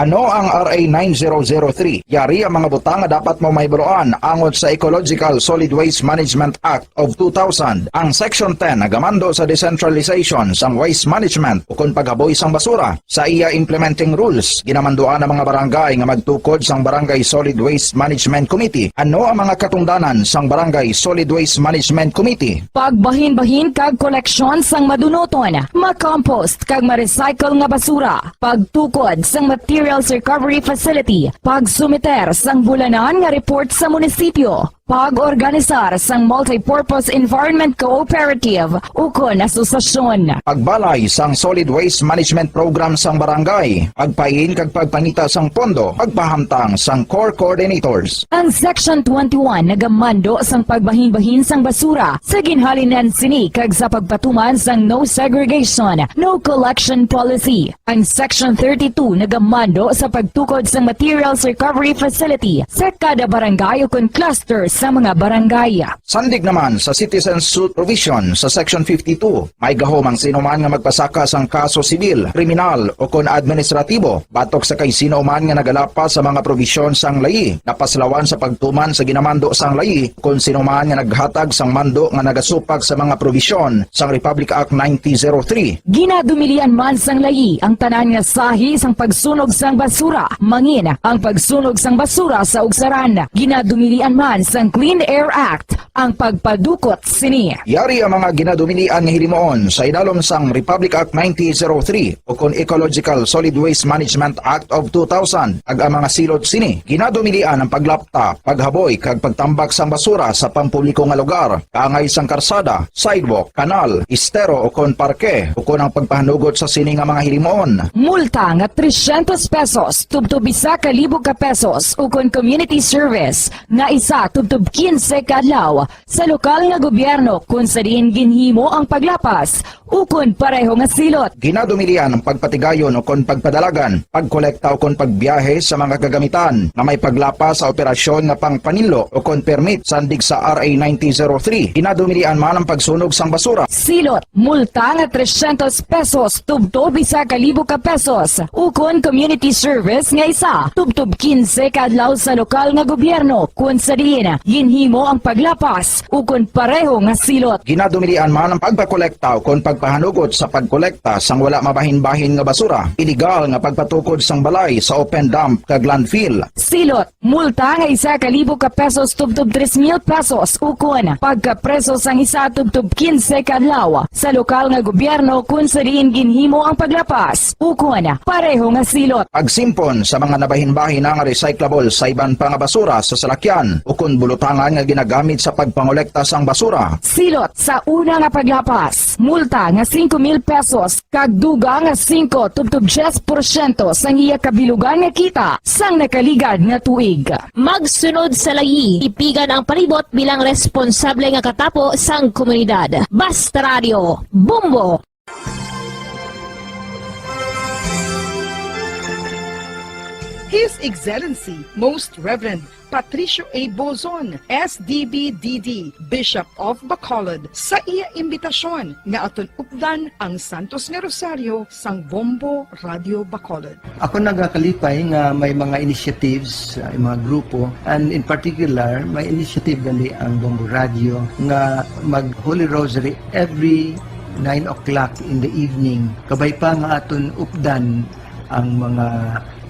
Ano ang R A nine zero zero three? Yari ang mga butang nga dapat mo mahibaluan angot sa Ecological Solid Waste Management Act of two thousand. Ang Section ten nagamando sa decentralization sang waste management ukon paghaboy sang basura. Sa iya implementing rules, ginamanduan ang mga barangay nga magtukod sang Barangay Solid Waste Management Committee. Ano ang mga katungdanan sang Barangay Solid Waste Management Committee? Pagbahinbahin kag koleksyon sang madunuton, makompost kag ma-recycle nga basura, pagtukod sang materials recovery facility, pagsumiter sang bulanan nga report sa munisipyo, pag-organisar sang multipurpose environment cooperative ukon asosasyon. Pagbalay sang solid waste management program sang barangay, pagpain kag pagpangita sang pondo, pagpahamtang sang core coordinators. Ang Section twenty-one nagamando sang pagbahinbahin sang basura sa ginhalinan sini kag sa pagpatuman sang no segregation, no collection policy. Ang Section thirty-two nagamando sa pagtukod sang materials recovery facility sa kada barangay ukon cluster sa mga barangay. Sandig naman sa citizen suit provision sa Section fifty-two, may gahom ang sino man nga magpasaka sang kaso sibil, kriminal, ukon administratibo batok sa kay sino man nga nagalapas sa mga probisyon sang layi, napaslawan sa pagtuman sa ginamando sang layi, kon sino man nga naghatag sang mando nga nagasupak sa mga probisyon sang Republic Act nineteen zero three. Ginadumilian man sang layi ang tanan nga sahi sang pagsunog sang basura, mangin ang pagsunog sang basura sa ugsaran. Ginadumilian man sang Clean Air Act ang pagpadukot sini. Yari ang mga ginadumilian nga hilimuon sa idalom sang Republic Act nineteen zero three ukon Ecological Solid Waste Management Act of two thousand, kag ang mga silot sini. Ginadumilian ang paglapta, paghaboy, kag pagtambak sang basura sa pampubliko nga lugar, kaangay sang karsada, sidewalk, kanal, estero, ukon parke, ukon ang pagpahanugot sa sini nga mga hilimuon. Multa nga trescientos pesos tubtob isa ka libo ka pesos, ukon community service nga isa tubtob quince ka adlaw sa lokal nga gobyerno kon sa diin ginhimo ang paglapas ukon pareho nga silot. Ginadumilian ang pagpatigayon ukon pagpadalagan, pagkolekta ukon pagbiyahe sa mga kagamitan nga may paglapas sa operasyon nga pangpaninlo ukon permit sandig sa R A nineteen zero three. Ginadumilian man ang pagsunog sang basura. Silot, multa nga trescientos pesos tubtob isa ka libo ka pesos, ukon community service nga isa tubtob quince ka adlaw sa lokal nga gobyerno kon sa diin ginhimo ang paglapas ukon pareho nga silot. Ginadumilian man ang pagpakolekta ukon pagpahanugot sa pagkolekta sang wala mabahin-bahin nga basura, iligal nga pagpatukod sang balay sa open dump kag landfill. Silot, multa nga isa ka libo ka pesos tubtob tres mil pesos, ukon pagkapreso sang isa tubtob quince ka adlaw sa lokal nga gobyerno kon sa diin ginhimo ang paglapas, ukon pareho nga silot. Pagsimpon sa mga nabahin-bahin nga recyclable sa iban pa nga basura sa salakyan ukon bulutangan nga ginagamit sa pagpangolekta sang basura. Silot, sa una nga paglapas, multa nga singko mil pesos kag dugang nga singko tubtob diyes porsyento sang iya kabilugan nga kita sang nakaligad nga tuig. Magsunod sa layi, tipigan ang palibot bilang responsable nga katapo sang komunidad. Basta Radio, Bombo! His Excellency Most Reverend Patricio A. Bozon, S D B D D, Bishop of Bacolod, sa iya imbitasyon nga aton updan ang Santos nga Rosaryo sang Bombo Radio Bacolod. Ako nagakalipay nga may mga initiatives, uh, mga grupo, and in particular, may initiative gali ang Bombo Radio nga mag Holy Rosary every nine o'clock in the evening. Kabay pa nga aton updan ang mga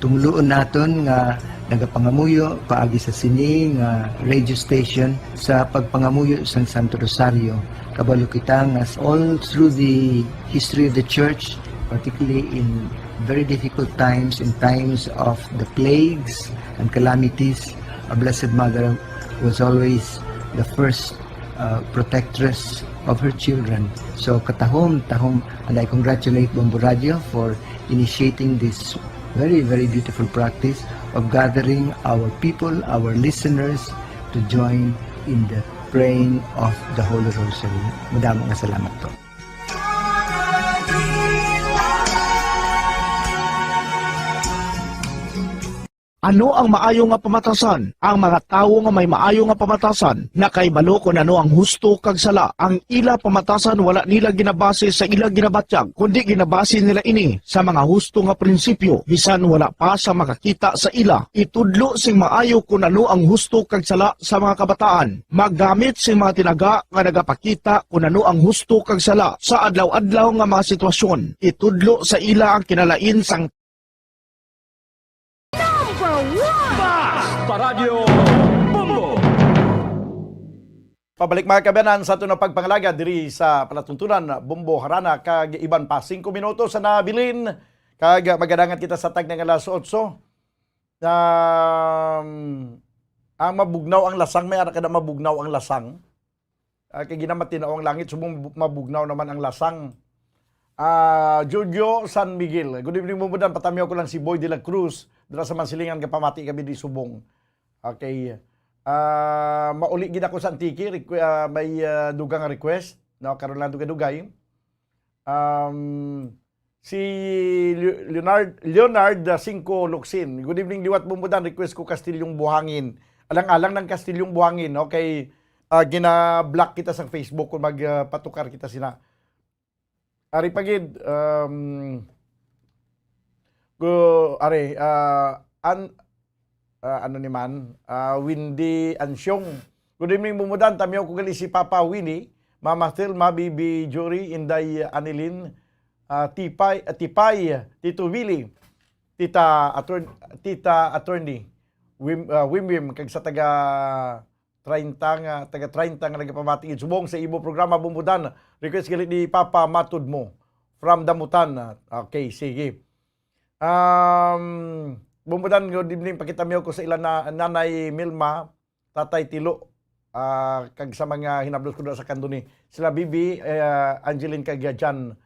tumuluon naton nga nagapangamuyo paagi sa sini nga radio station sa pagpangamuyo sang Santo Rosario. Kabalo kita nga all through the history of the church, particularly in very difficult times, in times of the plagues and calamities, our Blessed Mother was always the first uh, protectress of her children. So katahom, tahom, and I congratulate Bombo Radio for initiating this very, very beautiful practice of gathering our people, our listeners, to join in the praying of the Holy Rosary. Madamo nga salamat po. Ano ang maayo nga pamatasan? Ang mga tawo nga may maayo nga pamatasan nakahibalo kon ano ang husto kag sala. Ang ila pamatasan wala nila ginabase sa ila ginabatyag, kundi ginabase nila ini sa mga husto nga prinsipyo, bisan wala pa sa makakita sa ila. Itudlo sing maayo kon ano ang husto kag sala sa mga kabataan. Maggamit sing mga tinaga nga nagapakita kon ano ang husto kag sala sa adlaw-adlaw nga mga sitwasyon. Itudlo sa ila ang kinalain sang Number one! Basta Radyo Bombo! Pabalik, mga kaabyanan, sa aton nga pagpangalaga diri sa palatuntunan, Bombo, Harana, kag iban pa. Singko minutos sa nabilin, kag magadangat kita sa tagna nga alas otso. Um, ang mabugnaw ang lasang, may ara ka na mabugnaw ang lasang. Ah, kay ginamatinaw ang langit, subong bu-, mabugnaw naman ang lasang. Ah, Jojo San Miguel. Good evening, Bombo Dan. Patamyaw ko lang si Boy de la Cruz, dira sa Mansilingan, nga pamati kami di subong. Okay. Ah, mauli gid ako sa Antique. Requ-, ah, may, ah, dugang nga request. No, karon lang dugay-dugay. Um, si Leo-, Leonard, Leonard, ah, Cinco Locsin. Good evening, liwat Bombo Dan. Request ko Kastilyong Buhangin. Alang-alang ng Kastilyong Buhangin, no? Kay, ah, gina-block kita sa Facebook kung mag, ah, patukar kita sina. Ari pa gid, um, go, ari, ah, an-, ah, ano ni man, ah, Windy Ansyong. Good evening, Bombo Dan. Tamyaw ko gali si Papa Winnie, Mama Thelma, Bibi Jory, Inday Anilin, ah, Tipay, ah, Tipay, Tito Willie, Tita Attorn-, Tita Attorney, Wim, ah, Wim Wim, kag sa taga treinta nga, taga treinta nga nagapamati gid subong sa imo programa, Bombo Dan. Request gali ni Papa Matod Mo from Damutan. Okay, sige. Um, Bombo Dan, good evening. Pakitamiyo ko sa ila na, Nanay Milma, Tatay Tilo, ah, kag sa mga hinablos ko dira sa Candoni. Sila Bibi, eh, Angeline, kag Jan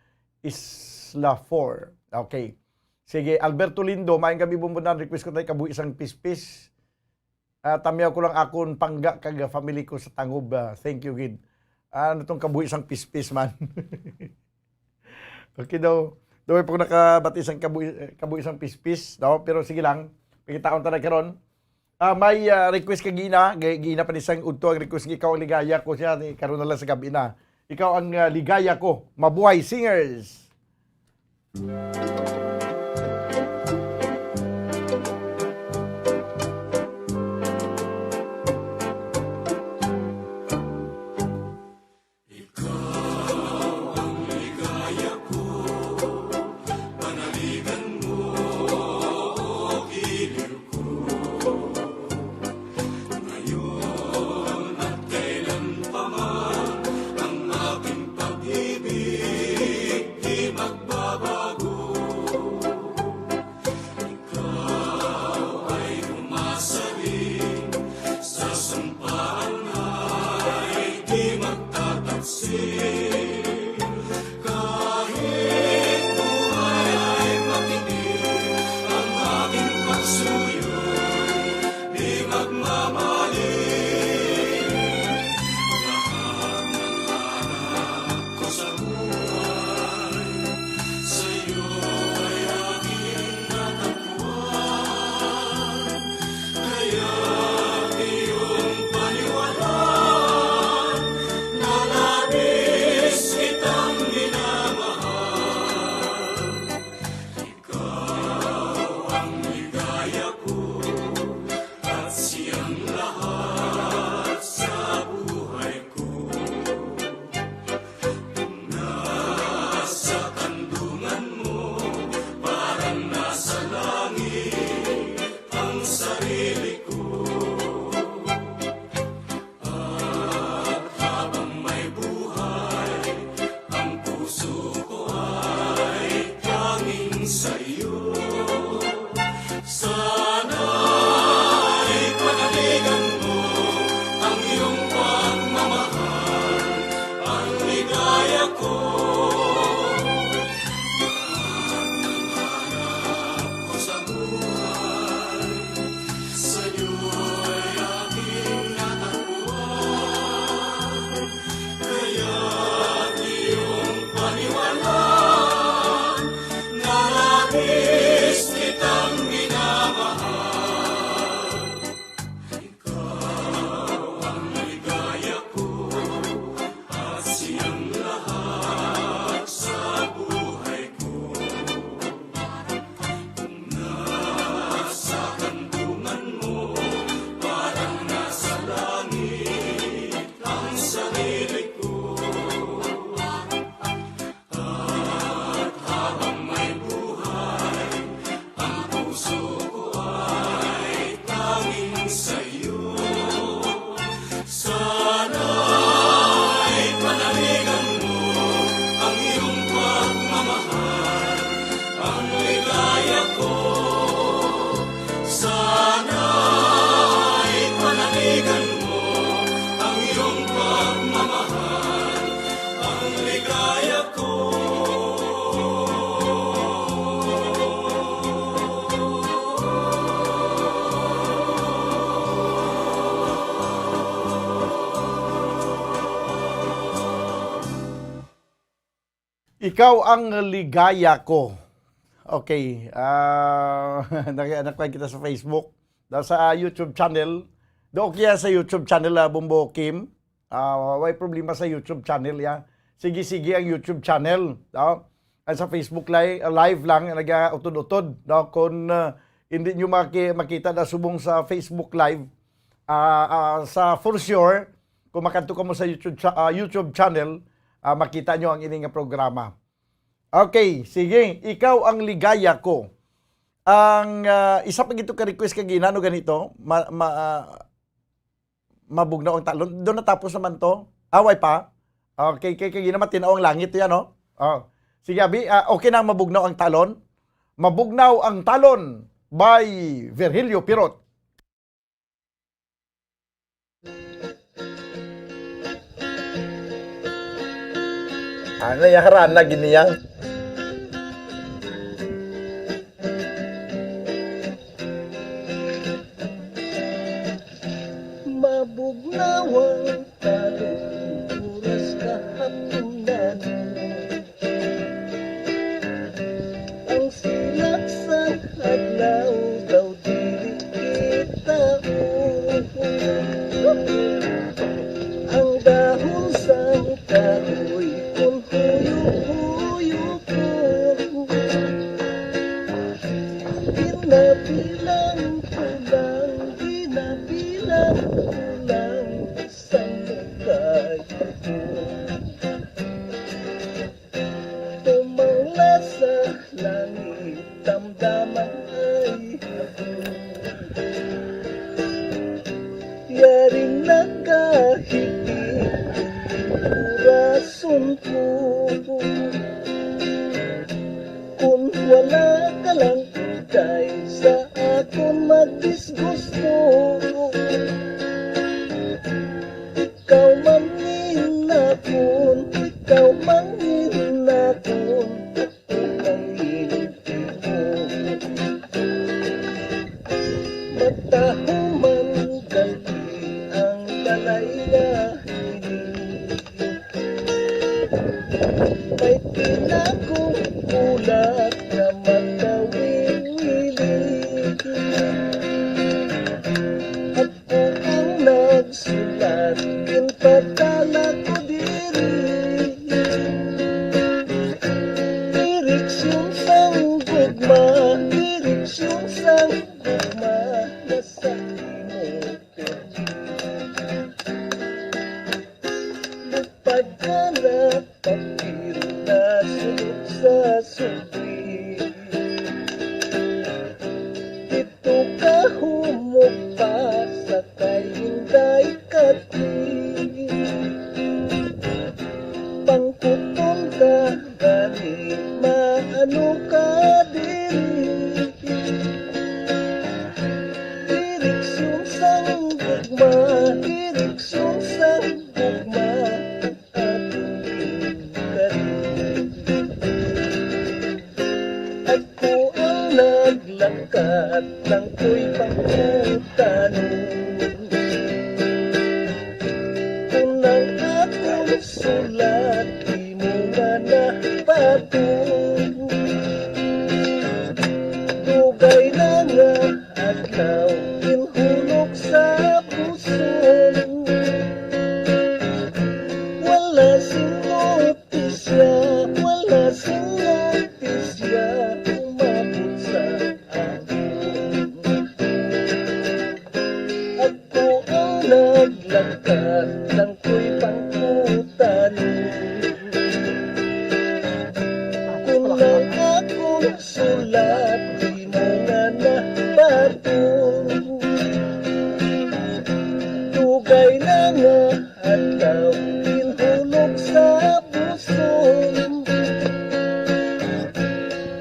Isla four. Okay. Sige, Alberto Lindo, maayong gabi, Bombo Dan. Request ko tayo kabuhi sang pispis. Ah, tamyaw ko lang akon pangga kag family ko sa Tangob. Ah, thank you gid. Ah, ano tong kabuhi sang pispis man? Okay daw. Daw pa ko nakabati sang kabuhi, kabuhi sang pispis, no? Pero sige lang. Pagkitaon ta na karon. Ah, may, ah, request ka gina, Gi-, gina pa ni sang udto ang request nga Ikaw ang Ligaya Ko siya, ni karon na lang sa gabi na. Ikaw ang, ah, Ligaya Ko. Mabuhay, singers! Ikaw ang ligaya ko. Okay. Ah, nag-, nagkuhan kita sa Facebook. Daw sa YouTube channel. Do okay yan sa YouTube channel, ah, Bombo Kim. Ah, way problema sa YouTube channel, ya. Sige, sige ang YouTube channel. No? Ang sa Facebook live, live lang, nag-utod-utod. No? Kung, ah, hindi nyo maki-, makita na subong sa Facebook live, ah, ah, sa for sure, kung makadto kamo sa YouTube cha-, ah, YouTube channel, ah, makita nyo ang ini nga programa. Okay, sige. Ikaw ang ligaya ko. Ang, ah, isa pa gito ka request kay ginano ganito, ma-, ma-, ah, mabugnaw ang talon. Doon natapos naman to. Away pa. Okay, kay, kay ginamatinaw ang langit yan, no? Oh. Sige, abi, ah, okay na ang mabugnaw ang talon. Mabugnaw ang talon by Virgilio Pirot. Ano ya, harana gini ya? Mabugnaw ang talon, oras kahapunan. Ang silak sang adlaw daw dili kita. Ang dahon sang kahoy kun huyop-huyopon. Ginabilang ko lang, ginabilang ko lang sang kayo. Tumangla sa langit, damdaman ay ako. Yari nagahigit, orason ko. Kung wala ka lang, Day, sa akon magdisgusto. Ikaw mangin akon, ikaw mangin akon, ako mangin imo. Matahuman gani ang balay nga ini. May pinakong bulat nga makawili. Ako ang nagsulat, ginpadala ko diri. Direksyon sang gugma, direksyon sang gugma, nasa imo. Lupad ka na, papiro na sulod sa subli. Dito ka humok pa sa kay Inday Kati. Pangkuton ka gani, maano ka diri? Direksyon sang gugma, direksyon sang gugma, aton ginkarin. Ako ang naglakat, lang ko'y pangkutanon. Kung ang akong sulat, di mo nga nabaton. Dugay na nga adlaw, ginhulog sa puson. Wala sing notisya, wala sing notisya, umabot sa akon. Ako ang naglakat, lang ko'y pangkutanon. Kung ang akong sulat, di mo nga nabaton. Dugay na nga adlaw, ginhulog sa puson.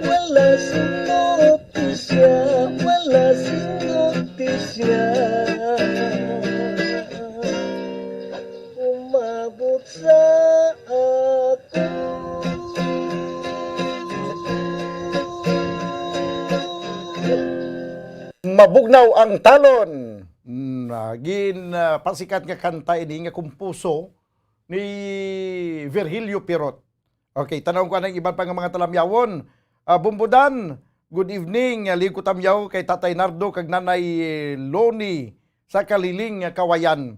Wala sing notisya, wala sing notisya. Umabot sa ako. Mabugnaw ang talon. Mm, ah, gin, ah, pasikat nga kanta ini nga kumpuso ni Virgilio Pirot. Okay, tanaw ko ang iban pa nga mga talamyawon. Ah, Bumbudan, good evening. Ah, liwat ko tamyaw kay Tatay Nardo kag Nanay Loni sa Kaliling, ah, Kawayan.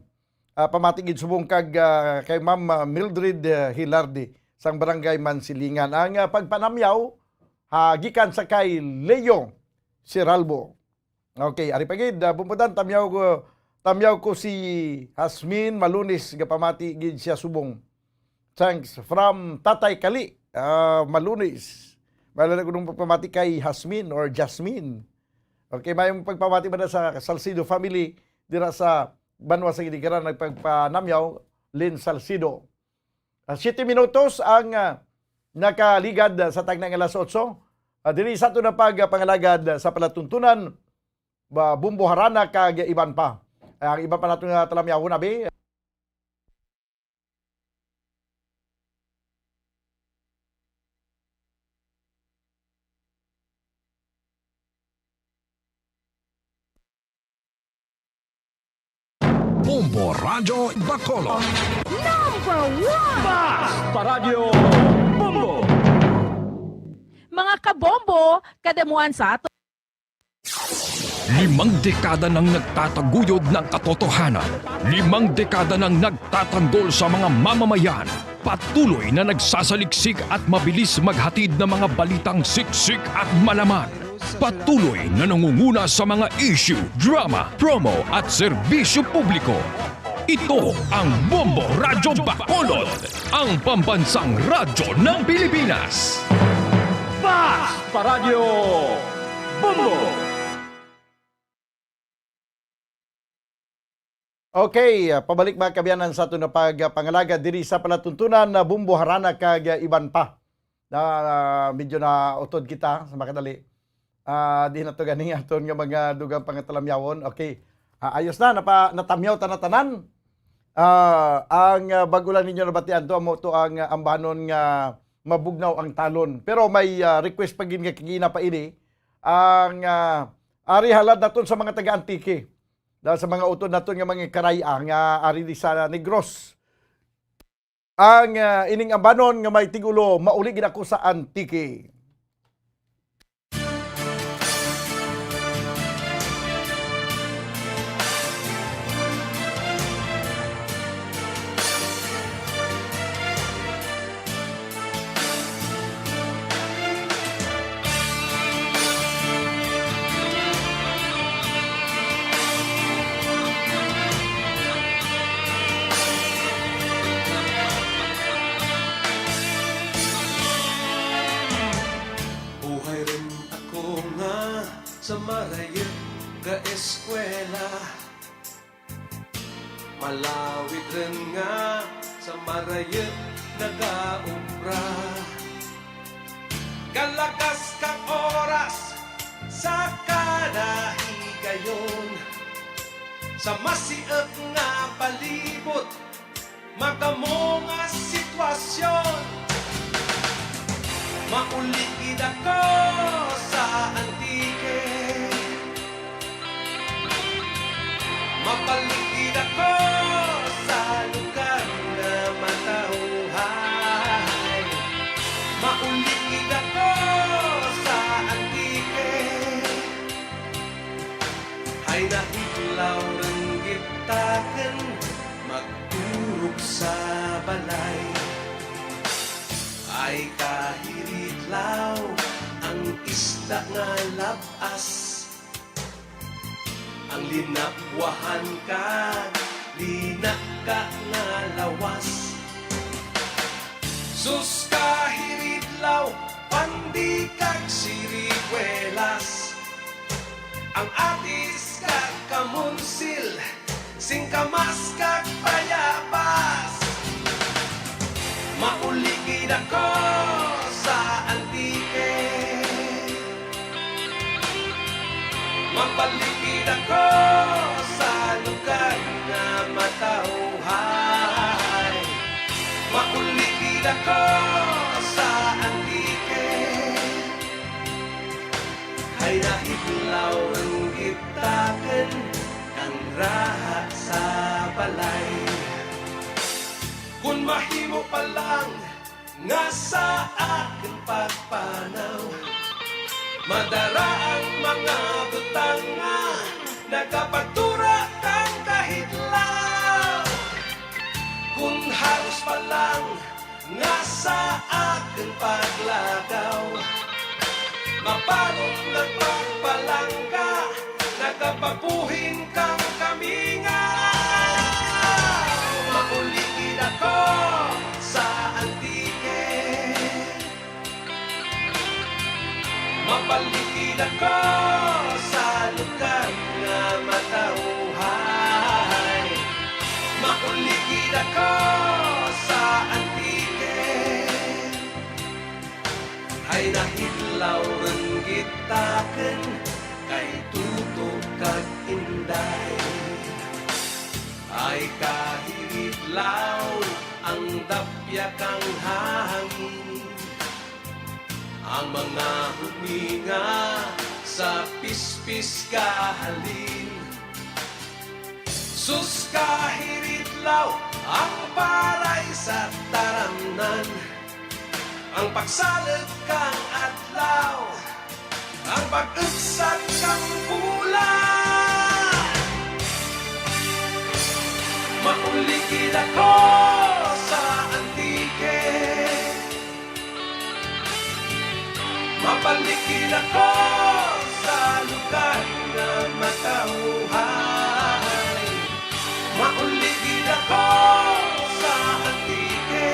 Ah, pamati gid subong kag, ah, kay Ma'am, ah, Mildred, ah, Hilardi sang Barangay Mansilingan. Ang, ah, pagpanamyaw, ha, gikan sa kay Leo Siralbo. Okay, ari pa gid, ah, Bumbudan, tamyaw ko, tamyaw ko si Hasmin Malunis, gapamati gid siya subong. Thanks from Tatay Kali, ah, Malunis. Wala na ko nung pagpamati kay Hasmin or Jasmine. Okay, may pagpamati ba na sa Salcido family dira sa banwa sa Ginikanan, nagpagpanamyaw, Lynn Salcido. Ah, siyete minutos ang, ah, nakaligad, ah, sa tagna nga alas otso. Ah, diri sa ato na pagpangalagad, ah, sa palatuntunan, ba, Bumbo Harana kag iban pa. Ay, ang iban pa nato nga talamyawon, abi. Bombo Radyo Bacolod. Number one! Bas! Paradyo Bombo! Mga kabombo, kadamuan sa ato. Limang dekada nang nagtataguyod ng katotohanan. Limang dekada nang nagtatanggol sa mga mamamayan. Patuloy na nagsasaliksik at mabilis maghatid ng mga balitang siksik at malaman. Patuloy na nangunguna sa mga issue, drama, promo at serbisyo publiko. Ito ang Bombo Radyo Bacolod, ang pambansang radyo ng Pilipinas. Bas! Paradyo Bombo! Okay, ah, pabalik, mga kaabyanan, sa aton nga pagpangalagad diri sa palatuntunan na Bumbo Harana kag, ah, iban pa. Na, ah, medyo nautod kita sa makadali. Ah, di na to gani aton nga mga dugang pangatalamyawon. Okay. Ah, ayos na, napa-, natamyaw ta na tanan. Ah, ang, ah, bag-o lang ninyo nabatian to, amo to ang, ah, ambanon nga mabugnaw ang talon. Pero may, ah, request pa gid nga kagina pa ini. Ang, ah, ari halad naton sa mga taga Antique. Dahil sa mga utod naton nga mga karaya nga ari di sa Negros. Ang, ah, ining ambanon nga may tigulo, mauli gid ako sa Antique. Buhay rin ako nga sa marayot nga eskwela. Malawid rin nga sa marayot nagaobra. Kalagas kang oras sa kada higayon, sa masiot nga palibot, madamo nga sitwasyon. Mauli gid ako sa Antique. Mabalik gid ako sa lugar nga matawhay. Mauli gid ako sa Antique. Ay nahidlaw rin gid takon magturog sa balay. Ay kahiridlaw ang isda nga lab-as. Ang linabwahan kag linaka nga lawas. Sus, kahiridlaw, pandi kag siriguelas. Ang atis kag kamonsil, singkamas kag bayabas. Mauli gid ako sa Antique. Mabalik gid ako sa lugar nga matawhay. Mauli gid ako sa Antique. Ay nahidlaw ang gitaken ang raha sa balay. Kun mahimo pa lang, Nga sa akon pagpanaw, madara ang mga butang nga nagapagtura kang kahidlaw. Kun halos pa lang nga sa akon paglakaw, mabalon nga pagpalangga, nagapabuhin kang kamingaw. Mauli gid ako sa Antique. Mabalik gid ako sa lugar nga matawhay. Mauli gid ako sa Antique. Ay nahidlaw run gid takun kay tutok kag inday. Ay kahidlaw ang dapya kang hangin. Ang mga huminga sa pispis kahalin. Sus, kahidlaw ang paray sa taramnan. Ang pagsalog kang adlaw, ang pag-ugsat kang bulan. Mauli gid ako sa Antique. Mabalik gid ako sa lugar nga matawhay. Mauli gid ako sa Antique.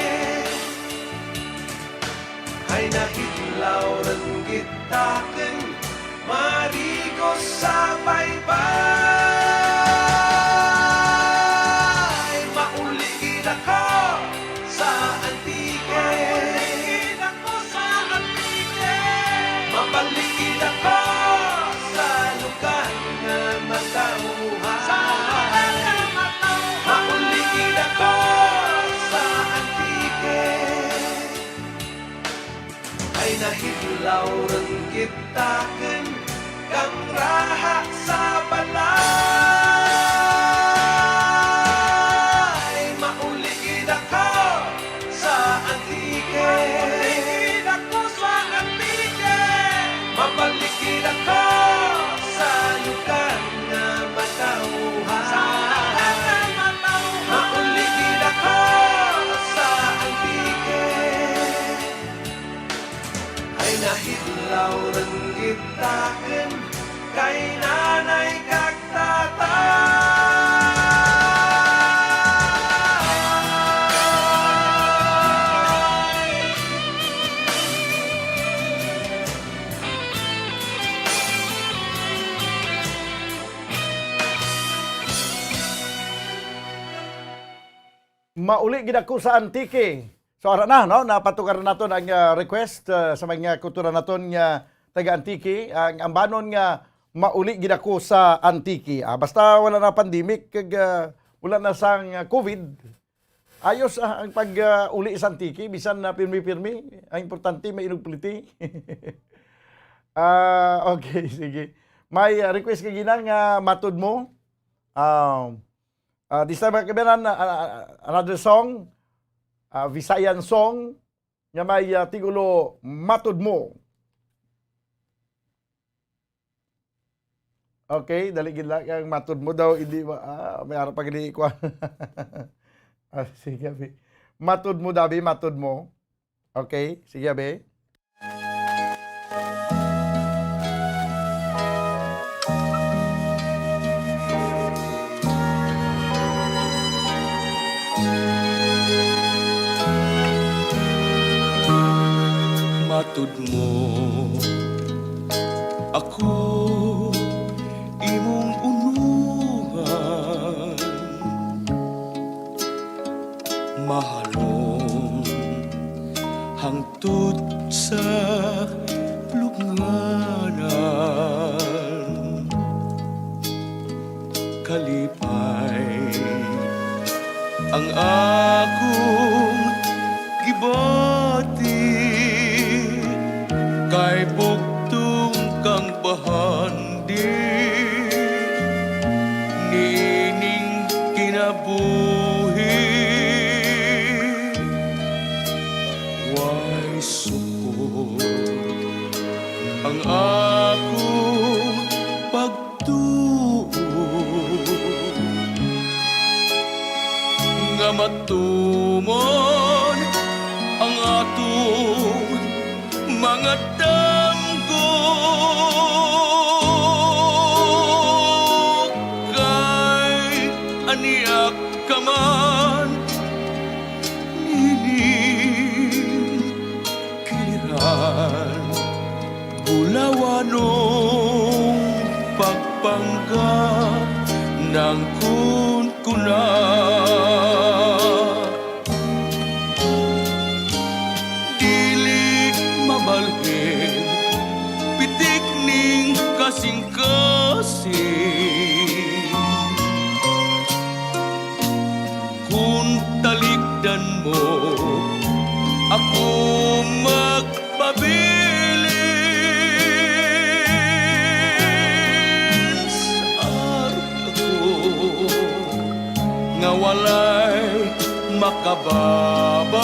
Ay nahidlaw run gid takun marigos sa baybay. Mauli gid ako sa Antique. Mabalik gid ako sa lugar nga matawhay. Mauli gid ako sa Antique. Ay nahidlaw run gid takun kang raha sa balay. Mauli gid ako sa Antique. Mauli gid ako sa Antique. Mabalik gid ako sa lugar nga matawhay. Sa lugar nga matawhay. Mauli gid ako sa Antique. Ay nahidlaw run gid takun kay nanay kag tatay. Mauli gid ako sa Antique. So, ara na, no? Napatukaran naton ang, ah, request, ah, sa mga kultura naton nga taga Antique. Ang ambanon nga mauli gid ako sa Antique. Ah, basta wala na pandemic, kag, ah, wala na sang, ah, covid. Ayos, ah, ang pag, ah, uli sa Antique, bisan na pirmi-pirmi. Ang importante, may inugpliti. Ah, okay, sige. May, ah, request ka ginang, ah, matod mo. Ah, Ah, this time, kabiyanan, ah, ah, another song, ah, Visayan song, nga may, ah, titulo, Matod Mo. Okay, dali gid lang ang matod mo daw, hindi ma-, ah, may ara pa gid ko. Ah, sige, abi. Matod mo, dabi, matod mo. Okay, sige, abi. Matod mo, ako imong unuhan. Mahalon hangtod sa lubnganan. Kalipay ang akong gibati, kay bugtong kang bahandi niining kinabuhi. Ang akong pagtuo nga matumon ang atong mga damgo, kay ania ka man nining kiliran. Bulawanong pagpanggap nang kunkuna. Dili mabalhin, pitik ning kasing-kasing. Kung talikdan mo, ako magpabilin sa arko nga walay makababag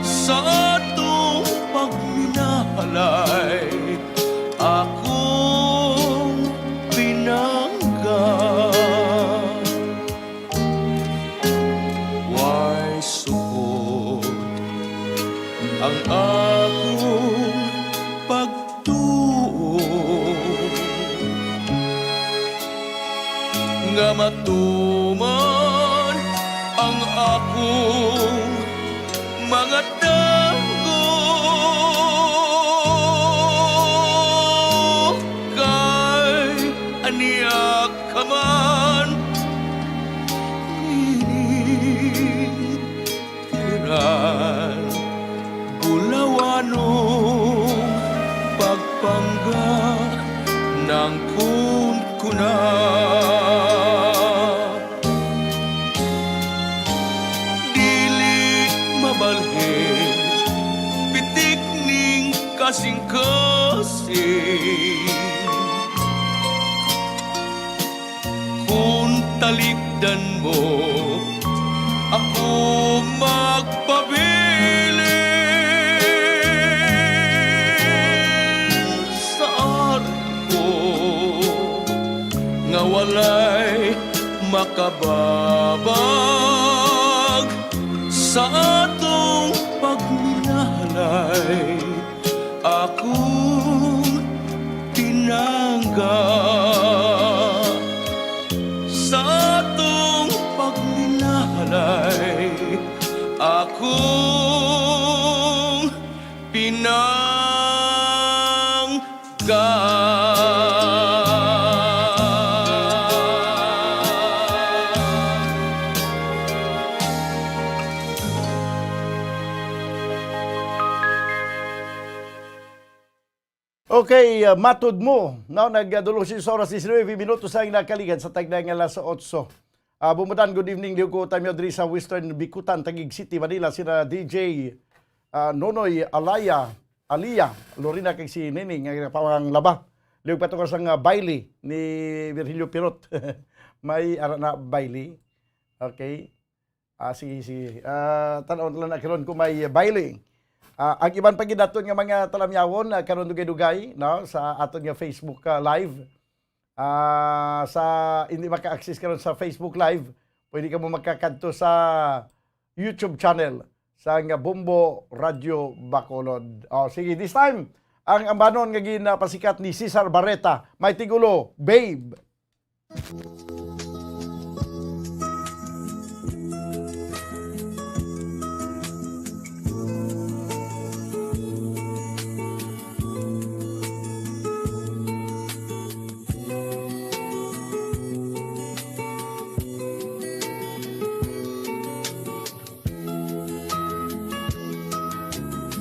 sa atong pagminahalay. Akong pinangga, way sukod ang akong pagtuo nga matuman ang akong mga damgo, kay ania ka man nining kiliran. Bulawanong pagpanggap nang kunkuna. Dili mabalhin, pitik ning kasing-kasing. Kung talikdan mo, ako magpabilin sa arko nga walay makababag sa atong pagminahalay. Akong pinangga sa atong pagminahalay. Akong pinangga. Okay, uh, matod mo, no, nagdulong sa oras, diecinuebe minutos ang nakaligad sa tagna nga alas otso. Ah, bumutan, good evening. Liw ko tamyo diri sa Western Bicutan, Taguig City, Manila, sina D J, ah, Nonoy Alaya, Alia, Lorena, kag si Nini nga nagpapanglaba. Liw pa to sa nga baile ni Virgilio Pirot. May ara na baile. Okay. Ah, sige, sige. Ah, tan-aw lang na karon kung may baile. Ah, ang iban pa gid naton nga mga talamyawon, ah, karon dugay-dugay, no, sa aton nga Facebook, ah, Live. Ah, sa hindi maka-access karon sa Facebook Live, pwede ka mo makakadto sa YouTube channel sa nga Bombo Radio Bacolod. Oh, sige, this time, ang ambanon nga ginapasikat ni Cesar Barreta, may tigulo, Babe.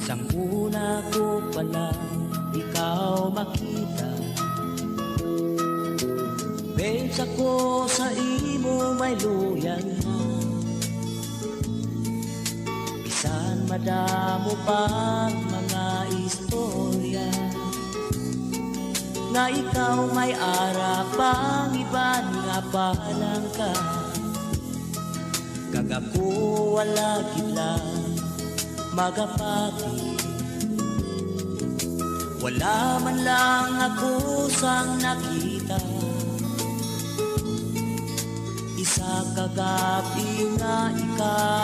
Sang una ko pa lang ikaw makita, babe, sa ko sa imo may luyag na. Bisan madamo pang mga istorya nga ikaw may ara pang iban nga palangka, kag ako wala gid lang magapati. Wala man lang ako sang nakita. Isa ka gabi nga ikaw